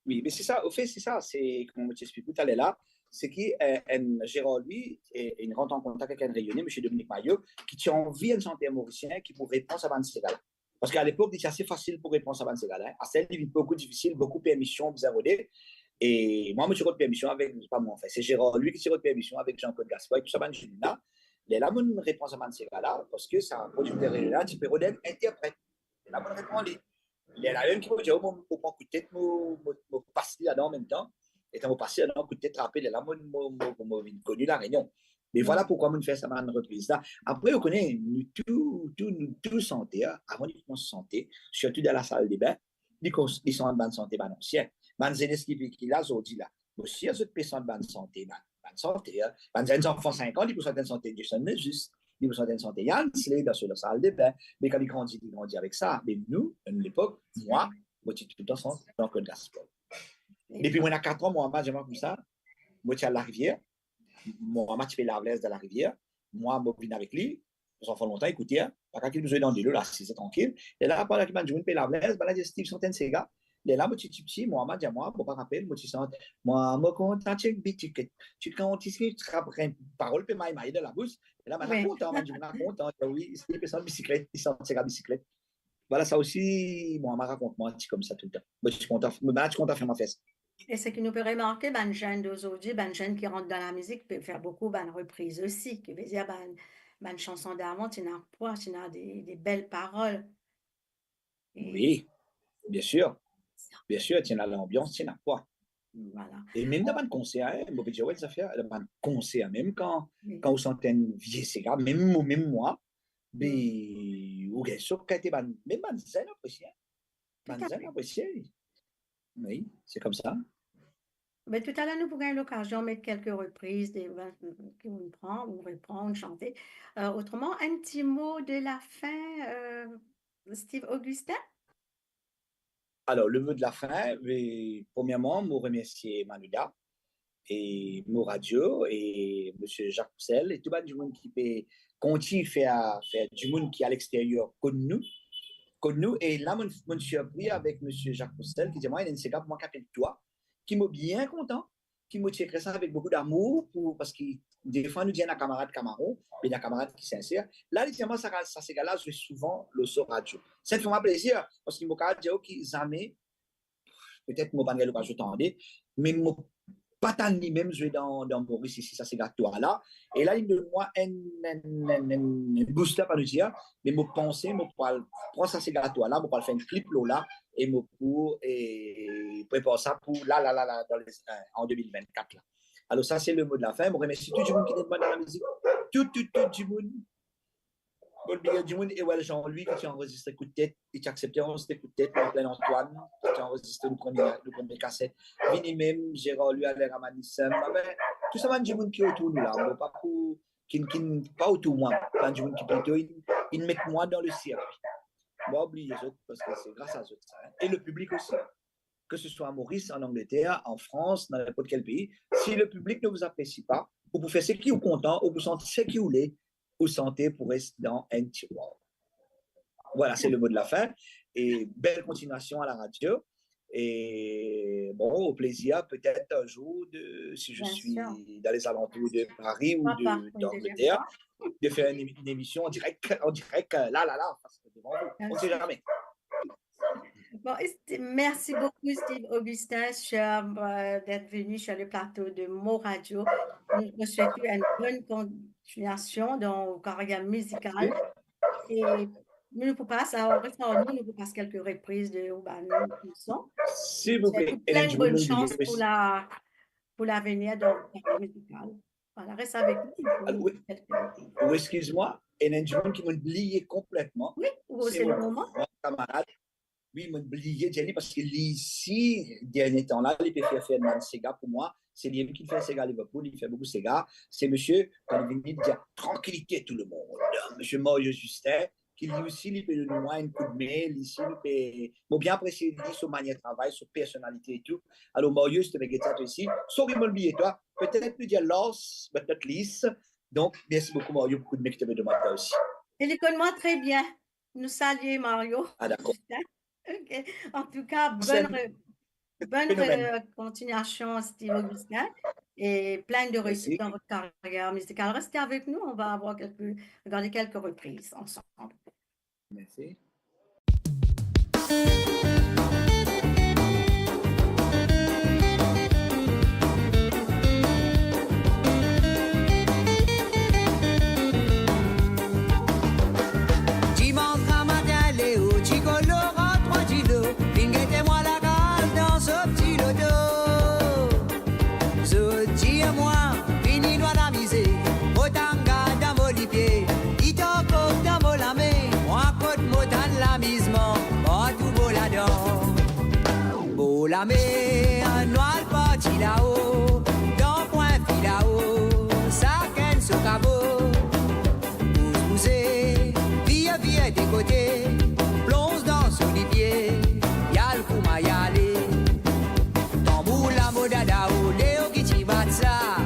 Wi, me se sa, anfet, se sa, se, kouma mo ti explik ou taler la, se ki, eh, enn Gérard Louis, eh, inn rant an kontak ek enn Reyone, misie Dominique Maillot, ki ti anvi enn santer morisien ki pou repran sa bann sega la. Parski alepok, li ti ase fasil pou repran sa bann sega la, hein. Aster, li vinn boukou difisil, boukou permision bizin rode. E mwa, mo ti rod permision avek, pa mwa, anfet, se Gérard Louis ki ti rod permision avek Jean-Claude Gaspard e tou sa bann dimoun la. Lerla, mo'nn repran sa bann sega la, parski sa prodikter la ti pe rod enn interpret. Lerla, mo'nn repran li. Lerla mem ki mo dir, mo, mo pran koudtet, mo, mo, mo pas li ladan anmemtan. E kan mo pas li ladan, koudtet trape, lerla mo, mo, mo, mo vinn koni La Rényon. Me vwala poukwa mo'nn fer sa bann repriz la. Apre, ou kone, nou tou, tou, nou tou santer, avan nou koumans sante, sirtou dan lasaldebin, li kons-, li sant bann sante bann ansien. Bann zenes ki, ki la zordi la. Mo sir zot pe sant bann sante, bann, bann santer, bann zenn zanfan sink an, li pou sant enn sante Jason Mezis, li pou sant enn sante Yann Slade dan so lasaldebin. Me kan li grandi, li grandi avek sa. Me nou, enn lepok, mwa, mo ti touletan sant Jean-Claude Gaspard. Depi mo ena kat an, mo mama dir mwa koumsa, mo ti al Larivier, mo mama ti pe lav linz dan Larivier, mwa mo vinn avek li, zanfan lontan ekoute, hein. pa kapav zwe dan delo, la, asize trankil. E la, pandan ki bann dimoun pe lav linz, bann la dir, "Steve, sant enn sega." Lerla mo ti tipti, mo mama dir mwa, mo pa rapel, mo ti sant, "Mwa, mo kontan tir bisiklèt." Ti kan ti si trap rin, parol pe may may dan labous. E la, bann la kontan, bann dimoun la kontan. Wi, Steve pe sant bisiklèt, li sant sega bisiklèt. Vwala, sa osi, mo mama rakont mwa ti koumsa toultan. Mo ti kontan, mo bann la ti kontan fer mwa fer sa. E seki nou pe remarke, bann zenn dozordi, bann zenn ki rant dan lamizik, pe fer boukou bann repriz osi, ki vedir bann, bann sanson davan, ti ena pwa, ti ena de, de bel parol. E Wi, bien sir. Bien sir, ti ena lanbians, ti ena pwa. Vwala. E mem dan bann konser, en, mo pe dir, wi, zafer, dan bann konser, mem kan, wi, kan ou sant enn vie sega, mem mo, mem mwa, be, ou gagn sok kantite bann, mem bann zenn apresie, en. Bann zenn apresie. Wi, se koumsa. Be, toutaler nou pou gagn lokazion met kelke repriz de, ki ou pran, ou repran, ou sante. Euh, otreman, enn ti mo de lafin, euh, Steve Augustin? Alor, le mo de lafin, e, premierman, mo remersie Manuda e Mo Radio e Misie Jacques Roussel e tou bann dimoun ki pe kontign fer, fer dimoun ki alexteryer konn nou, konn nou. E la, mo, mo sirpri avek Misie Jacques Roussel ki dir mwa, "Ena enn sega pou mwa ki apel Twa," ki mo bien kontan, ki mo ti ekrir sa avek boukou damour pou, parski defwa nou dir ena kamarad kamaron, me ena kamarad ki sinser. La, li dir mwa, "Sa, sa sega la zwe souvan lor so radio." Sa inn fer mwa plezir, parski mo kapav dir ou ki zame, petet mo pa'nn gagn lokazion tande, me mo pa tann limem zwe dan, dan Moris isi, sa sega Twa la. E la, li donn mwa enn, enn, enn, enn, enn booster, pa nou dir, me mo panse mo pou al pran sa sega Twa la, mo pou al fer enn klip lor la, e mo pou, e, prepar sa pou la, la, la, la, dan le, euh, an de mil vennkat la. Alor, sa se le mo de lafin. Mo remersie tou dimoun ki demann dan lamizik. Tou, tou, tou dimoun. Mo bliye dimoun, Ewel Jean-Louis, ki ti anrezistre Kout Tet, li ti aksepte anrezistre Kout Tet, Marc-Plaine Antoine, ki ti anrezistre nou premie, nou premie kaset. Vini mem, Gérard Louis, Alain Ramanisem. Abe, tou sa bann dimoun ki otour nou la, mo pa pou, ki, ki pa otour mwa, bann dimoun ki plito, inn, inn met mwa dan le sirkwi. Mo pa bliye zot, parski se gras a zot sa, en. E le piblik osi, hein. Que ce soit à Maurice, en Angleterre, en France, dans n'importe quel pays, si le public ne vous apprécie pas, ou pou fer seki ou kontan, ou pou sant seki ou le, ou sante pou res dan enn tirwar. Voilà, c'est le mot de la fin. Et belle continuation à la radio. Et bon, au plaisir, peut-être un jour, de, si je suis dans les alentours de Paris ou de, d'Angleterre, de faire une, une émission en direct, en direct, euh, là, là, là, parce que devant vous, on ne sait jamais. Bon, et c'était, merci beaucoup, Steve Augustin, sur, euh, d'être venu sur le plateau de Mo Radio. Nous te souhaitons une bonne continuation dans ta carrière musicale. Et nou pou pas, alor, res ar nou, nou pou pas kelke repriz de ou bann chanson. S'il vous plaît. Plein de bonne chance pour la, pour l'avenir dans ta carrière musicale. Voilà, res avek nou. Alor, wi. Ou eskiz mwa, ena enn dimoun ki mo'nn bliye konpletman. Wi, ou, se le moman. Kamarad. Wi, mo'nn bliye dir li, parski li isi, dernie tan la, li pe fer, fer bann sega pou mwa. Se li mem ki fer sega Liverpool, li fer boukou sega. Se misie, kan li vini, li dir, "Tranquillité tout le monde." Misie Mario Justin, ki li osi, li pe donn mwa enn koudme, li isi, li pe, mo bien apresie li, so manier travay, so personalite e tou. Alor, Mario, si to pe get sa, to isi, sorry, mo'nn bliye twa. Petet nou dir last but not least. Donk, mersi boukou, Mario, pou koudme ki to pe donn mwa osi. E li konn mwa tre bien. Nou salie Mario. Ah, dakor. Ok. En tout cas, bonne, bonne, euh, continuation, Steve Augustin, et plein de réussite dans votre carrière musicale. Restez avec nous, on va avoir quelques, regarder quelques reprises ensemble. Mersi. Dimans gramatin, Leo, Chikolo, rant trwa dilo, vinn gete mwa lakaz dan so pti loto. Zot dir mwa, vini nou al amize, mo tann gard dan mo lipie, gitar kok dan mo lame, mwa kot mo tann lamizman, partou mo ladan. Bor lamer, nou al parti lao, dan pwin filao, sakenn so kavo. Bouz bouze, vir, vir de kote, plonz dan so lipie, al kouma ale. Tanbour la mo dada, o Leo ki ti bat sa.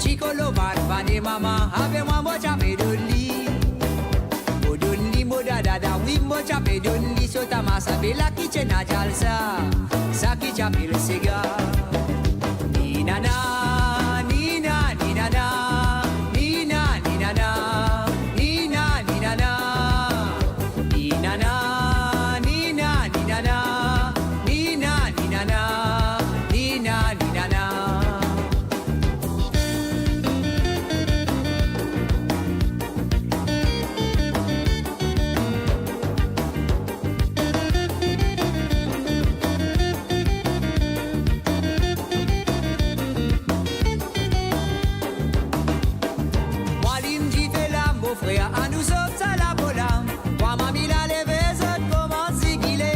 Chikolo bann vane mama, ave mwa mo ti ape donn li. Mo donn li Ti pe donn li so tamasa, be la ki ti ena jalsa, sa ki ti apel sega. Ni nana, ni na, ni nana, ni na, ni nana, ni na, ni nana. Ni nana, ni na, ni nana, ni na, ni nana, ni na, ni nana. Mwa lim dife la, mo frer, anou sot sa labo la. Mwa mami la leve, zot koumans zigile.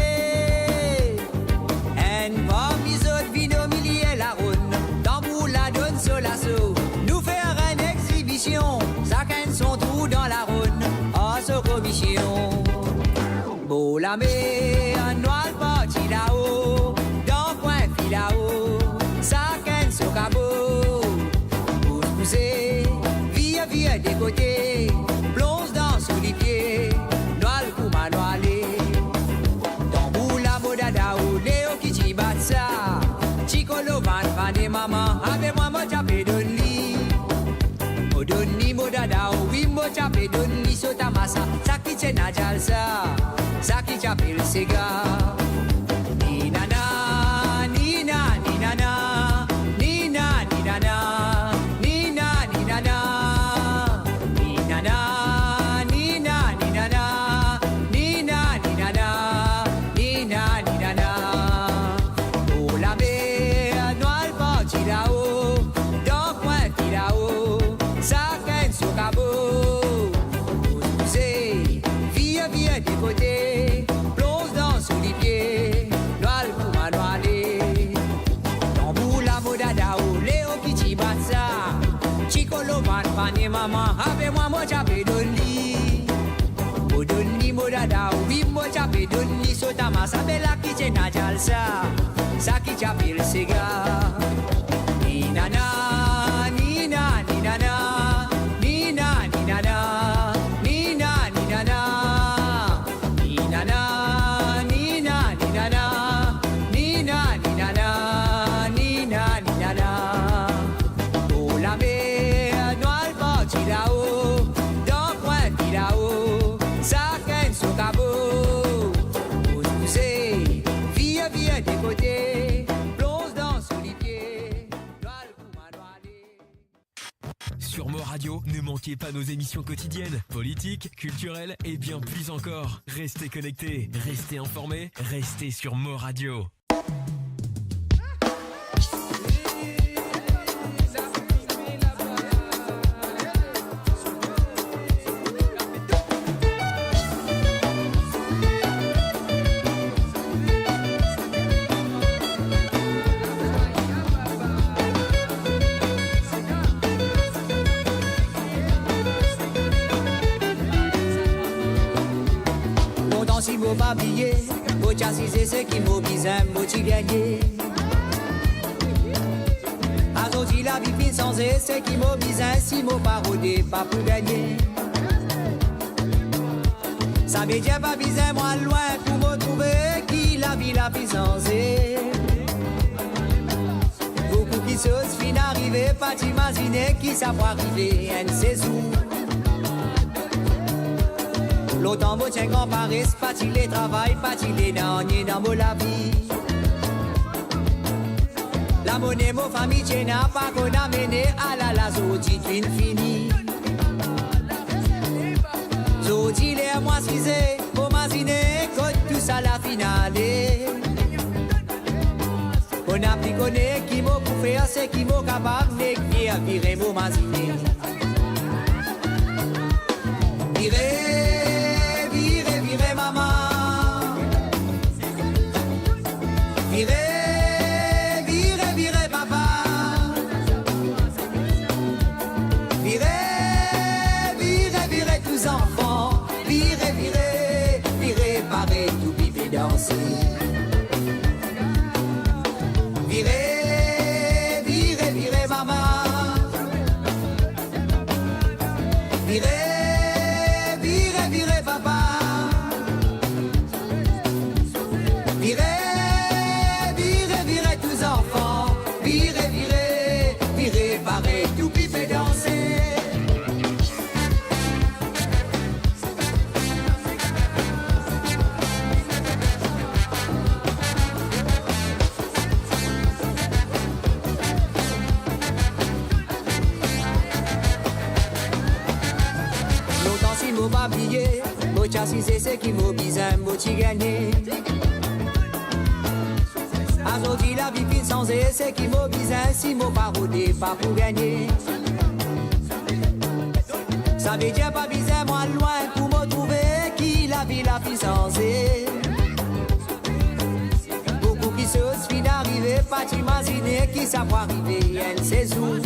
Enn parmi zot vinn omilie laronn, tanbour la donn so laso. Nou fer enn exibision, sakenn son trou dan laronn, ar so komision. Bor lamer, nou al parti lao, dan kwin filao, sakenn so kabo. Pous pouse, vir, vir de kote, plonz dan so lipie, nou al kouma nou ale. Tanbour la mo dada o, leo ki ti bat sa, ti kolo vann vann e mama, ave mwa mo ti pe donn li. Mo donn li mo dada o, wi mo ti pe donn li so tamasa, sa ki ti ena jalsa, sa ki ti apel sega. Ni nana, ni na, ni nana, ni na, ni nana, ni na, ni nana. Ni nana, ni na, ni nana, ni na, ni nana, ni na, ni nana. Bor lamer, nou al parti lao, dan kwin filao, sakenn so kabo. Pous pouse, vir, vir de kote, plonz dan so lipie, nou al kouma nou ale. Tanbour la mo dada o, leo ki ti bat sa, ti kolo vann vann e mama, ave mwa mo ti pe donn li. Mo donn li mo dada o, wi mo ti pe donn li so tamasa, be la ki ti ena jalsa, sa ki ti apel sega. Ni nana, ni na, ni nana, ni na, ni nana, ni na, ni nana. Ni nana, ni na, ni nana, ni na, ni nana, ni na, ni nana. Bor lamer, nou al parti lao, dan kwin filao, sakenn so kabo. Pous pouse, vir, vir de kote, plonz dan so lipie, nou al kouma nou ale. Sur Mo Radio, ne manquez pas nos émissions quotidiennes, politiques, culturelles et bien plus encore. Restez connectés, restez informés, restez sur Mo Radio. Lontan si mo pa bliye, mo ti asize, seki mo bizin, mo ti gagne. Azordi lavi finn sanze, seki mo bizin, si mo pa rode, pa pou gagne. Savedir pa bizin mo al lwin pou mo trouve ki lavi la finn sanze. Boukou kiksoz finn arive, pa ti imazine ki sa pou arive enn sezour. Lontan mo ti enn gran pares, pa ti le travay, pa ti le nanye dan mo lavi. Lamone mo fami ti ena, pa konn amene, alala zordi finn fini. Zordi ler mo asize, mo imazine kot tousala finn ale. Mo nepli kone ki mo pou fer, seki mo kapav, nek vire, vire mo imazine. Vire, vire, vire mama. Vire, vire, vire papa. Vire, vire, vire tou zanfan. Vire, vire, vire, pare tou, vinn danse. Vire, vire, vire mama. Vire, vire, vire papa. Si se seki mo bizin, mo ti gagne. Azordi lavi finn sanze, seki mo bizin, si mo pa rode, pa pou gagne. Savedir pa bizin mo al lwin pou mo trouve ki lavi la finn sanze. Boukou kiksoz finn arive, pa ti imazine ki sa pou arive enn sezour.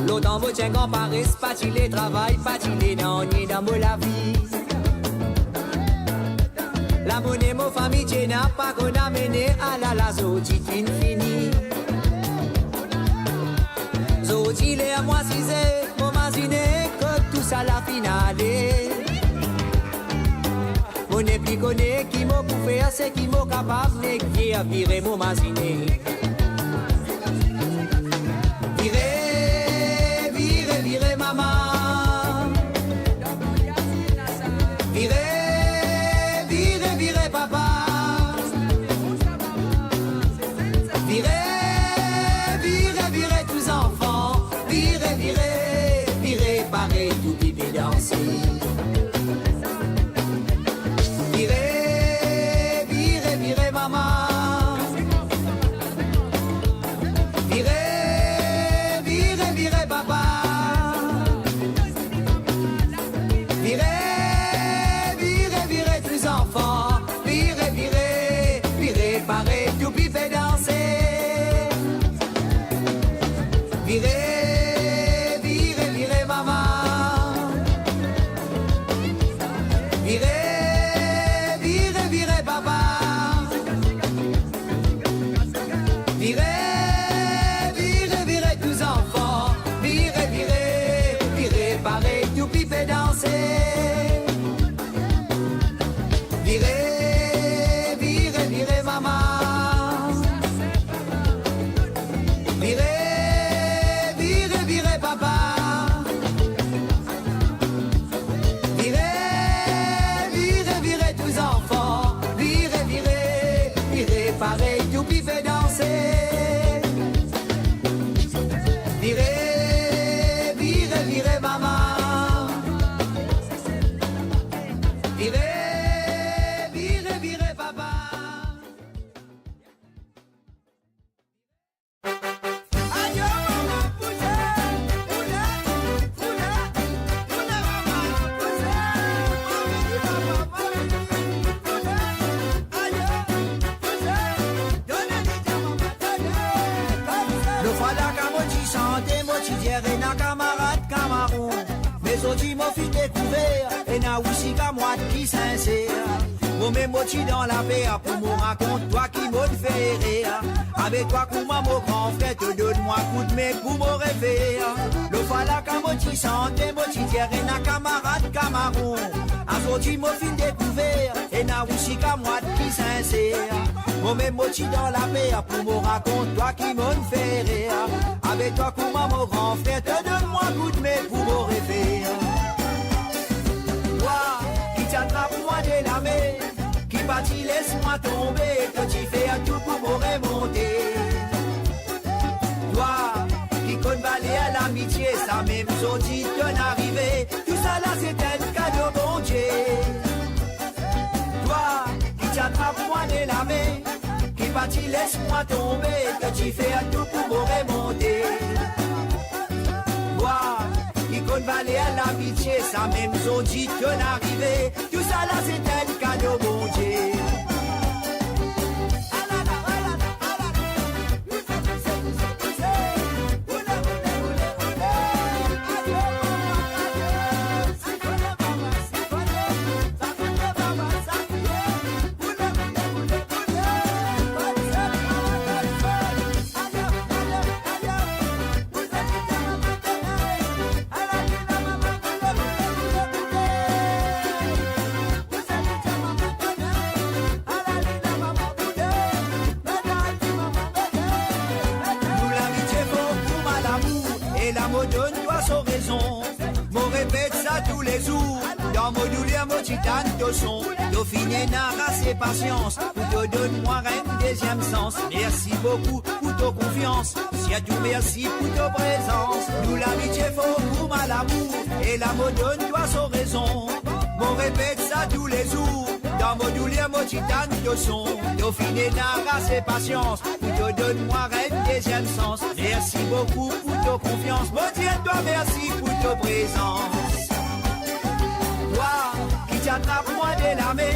Lontan mo ti enn gran pares, pa ti le travay, pa ti le nanye dan mo lavi. Lamone mo fami ti ena pa konn amene, ala lazordi finn fini. Zordi ler mo asize, mo imazine kot tousala finn ale. Mo nepli kone ki mo pou fer, seki mo kapav, nek vire, vire mo imazine. Vire, vire, vire mama. Vire, vire, vire papa. Vire, vire, vire tou zanfan. Vire, vire, vire parey tou ki pe danse. Vire, vire, vire mama. Vire, vire, vire papa. Vire, vire, vire tou zanfan. Vire, vire, vire parey tou ki pe danse. Vire, vire, vire mama. Vire, vire, vire papa. Vire, vire, vire tou zanfan. Vire, vire, vire parey tou ki pe danse. Vire, vire, vire mama. Vire, vire, vire papa. Vire, vire, vire tou zanfan. Vire, vire, vire parey tou ki pe danse. Vire, vire, vire mama. Vire, vire, vire papa. Lofala kan mo ti sante, mo ti dir ena kamarad kamaron. Me zordi mo finn dekouver, ena osi kamwad ki sinser. Momem mo ti dan laper pou mo rakont twa ki mo'nn fer. Avek twa kouma mo gran frer, to donn mwa koudme pou mo refer. Lofala kan mo ti sante, mo ti dir ena kamarad kamaron. Azordi mo finn dekouver, ena osi kamwad ki sinser. Momem mo ti dan laper pou mo rakont twa ki mo'nn fer. Avek twa kouma mo gran frer, to donn mwa koudme pou mo refer. Twa ki ti atrap mwa de lame, ki pa ti les mwa tonbe, to ti fer tou pou mo remonte. Twa ki konn valer lamitie, samem zordi to'nn arive, tousala se enn kado Bondie. Twa ki ti atrap mwa de lame, ki pa ti les mwa tonbe, to ti fer tou pou mo remonte. Twa ki konn valer lamitie, samem zordi to'nn arive, tousala se enn kado Bondie. Mo ti tann to son, to finn ena ase pasians pou to donn mwa enn deziem sans. Mersi boukou pou to konfians, sirtou mersi pou to prezans. Nou lamitie for kouma lamour, e la mo donn twa so rezon. Mo repet sa toulezour, dan mo douler mo ti tann to son. To finn ena ase pasians pou to donn mwa enn deziem sans. Mersi boukou pou to konfians, mo dir twa mersi pou to prezans. Twa ki ti atrap mwa de lame,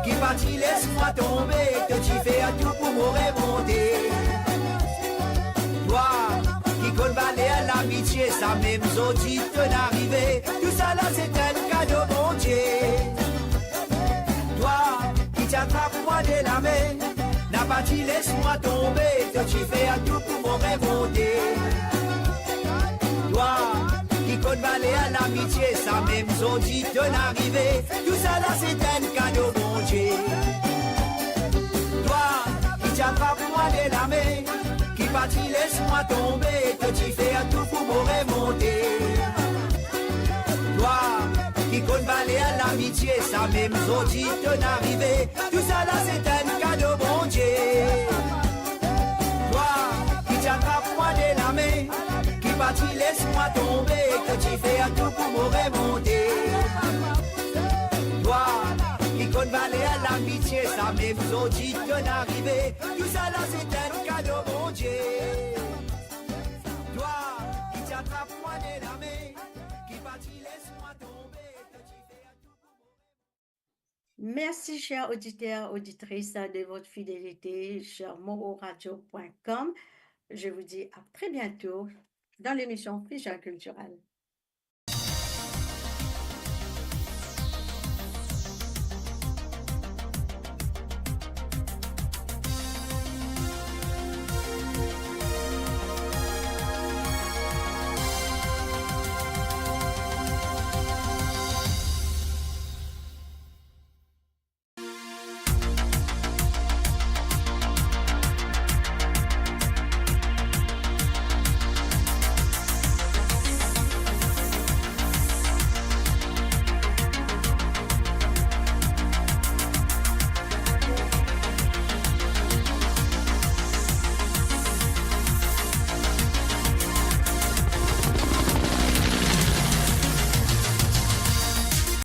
ki pa ti les mwa tonbe, to ti fer tou pou mo remonte. Twa ki konn valer lamitie, samem zordi to'nn arive, tousala se enn kado Bondie. Twa ki ti atrap mwa de lame, napa ti les mwa tonbe, to ti fer tou pou mo remonte. Twa ki konn valer lamitie, samem zordi to'nn arive, tousala se enn kado Bondie. Twa ki ti atrap mwa de lame, ki pa ti les mwa tonbe, to ti fer tou pou mo remonte. Twa ki konn valer lamitie, samem zordi to'nn arive, tousala se enn kado Bondie. Twa ki ti atrap mwa de lame, ki pa ti les mwa tonbe, to ti fer tou pou mo remonte. Twa ki konn valer lamitie, samem zordi to'nn arive, tousala se enn kado Bondie. Twa ki ti atrap mwa de lame, ki pa ti les mwa tonbe, to ti fer tou pou mo remonte. Merci, chers auditeurs, auditrices, de votre fidélité sur mororadio point com. Je vous dis à très bientôt dans l'émission Fusion Culturelle.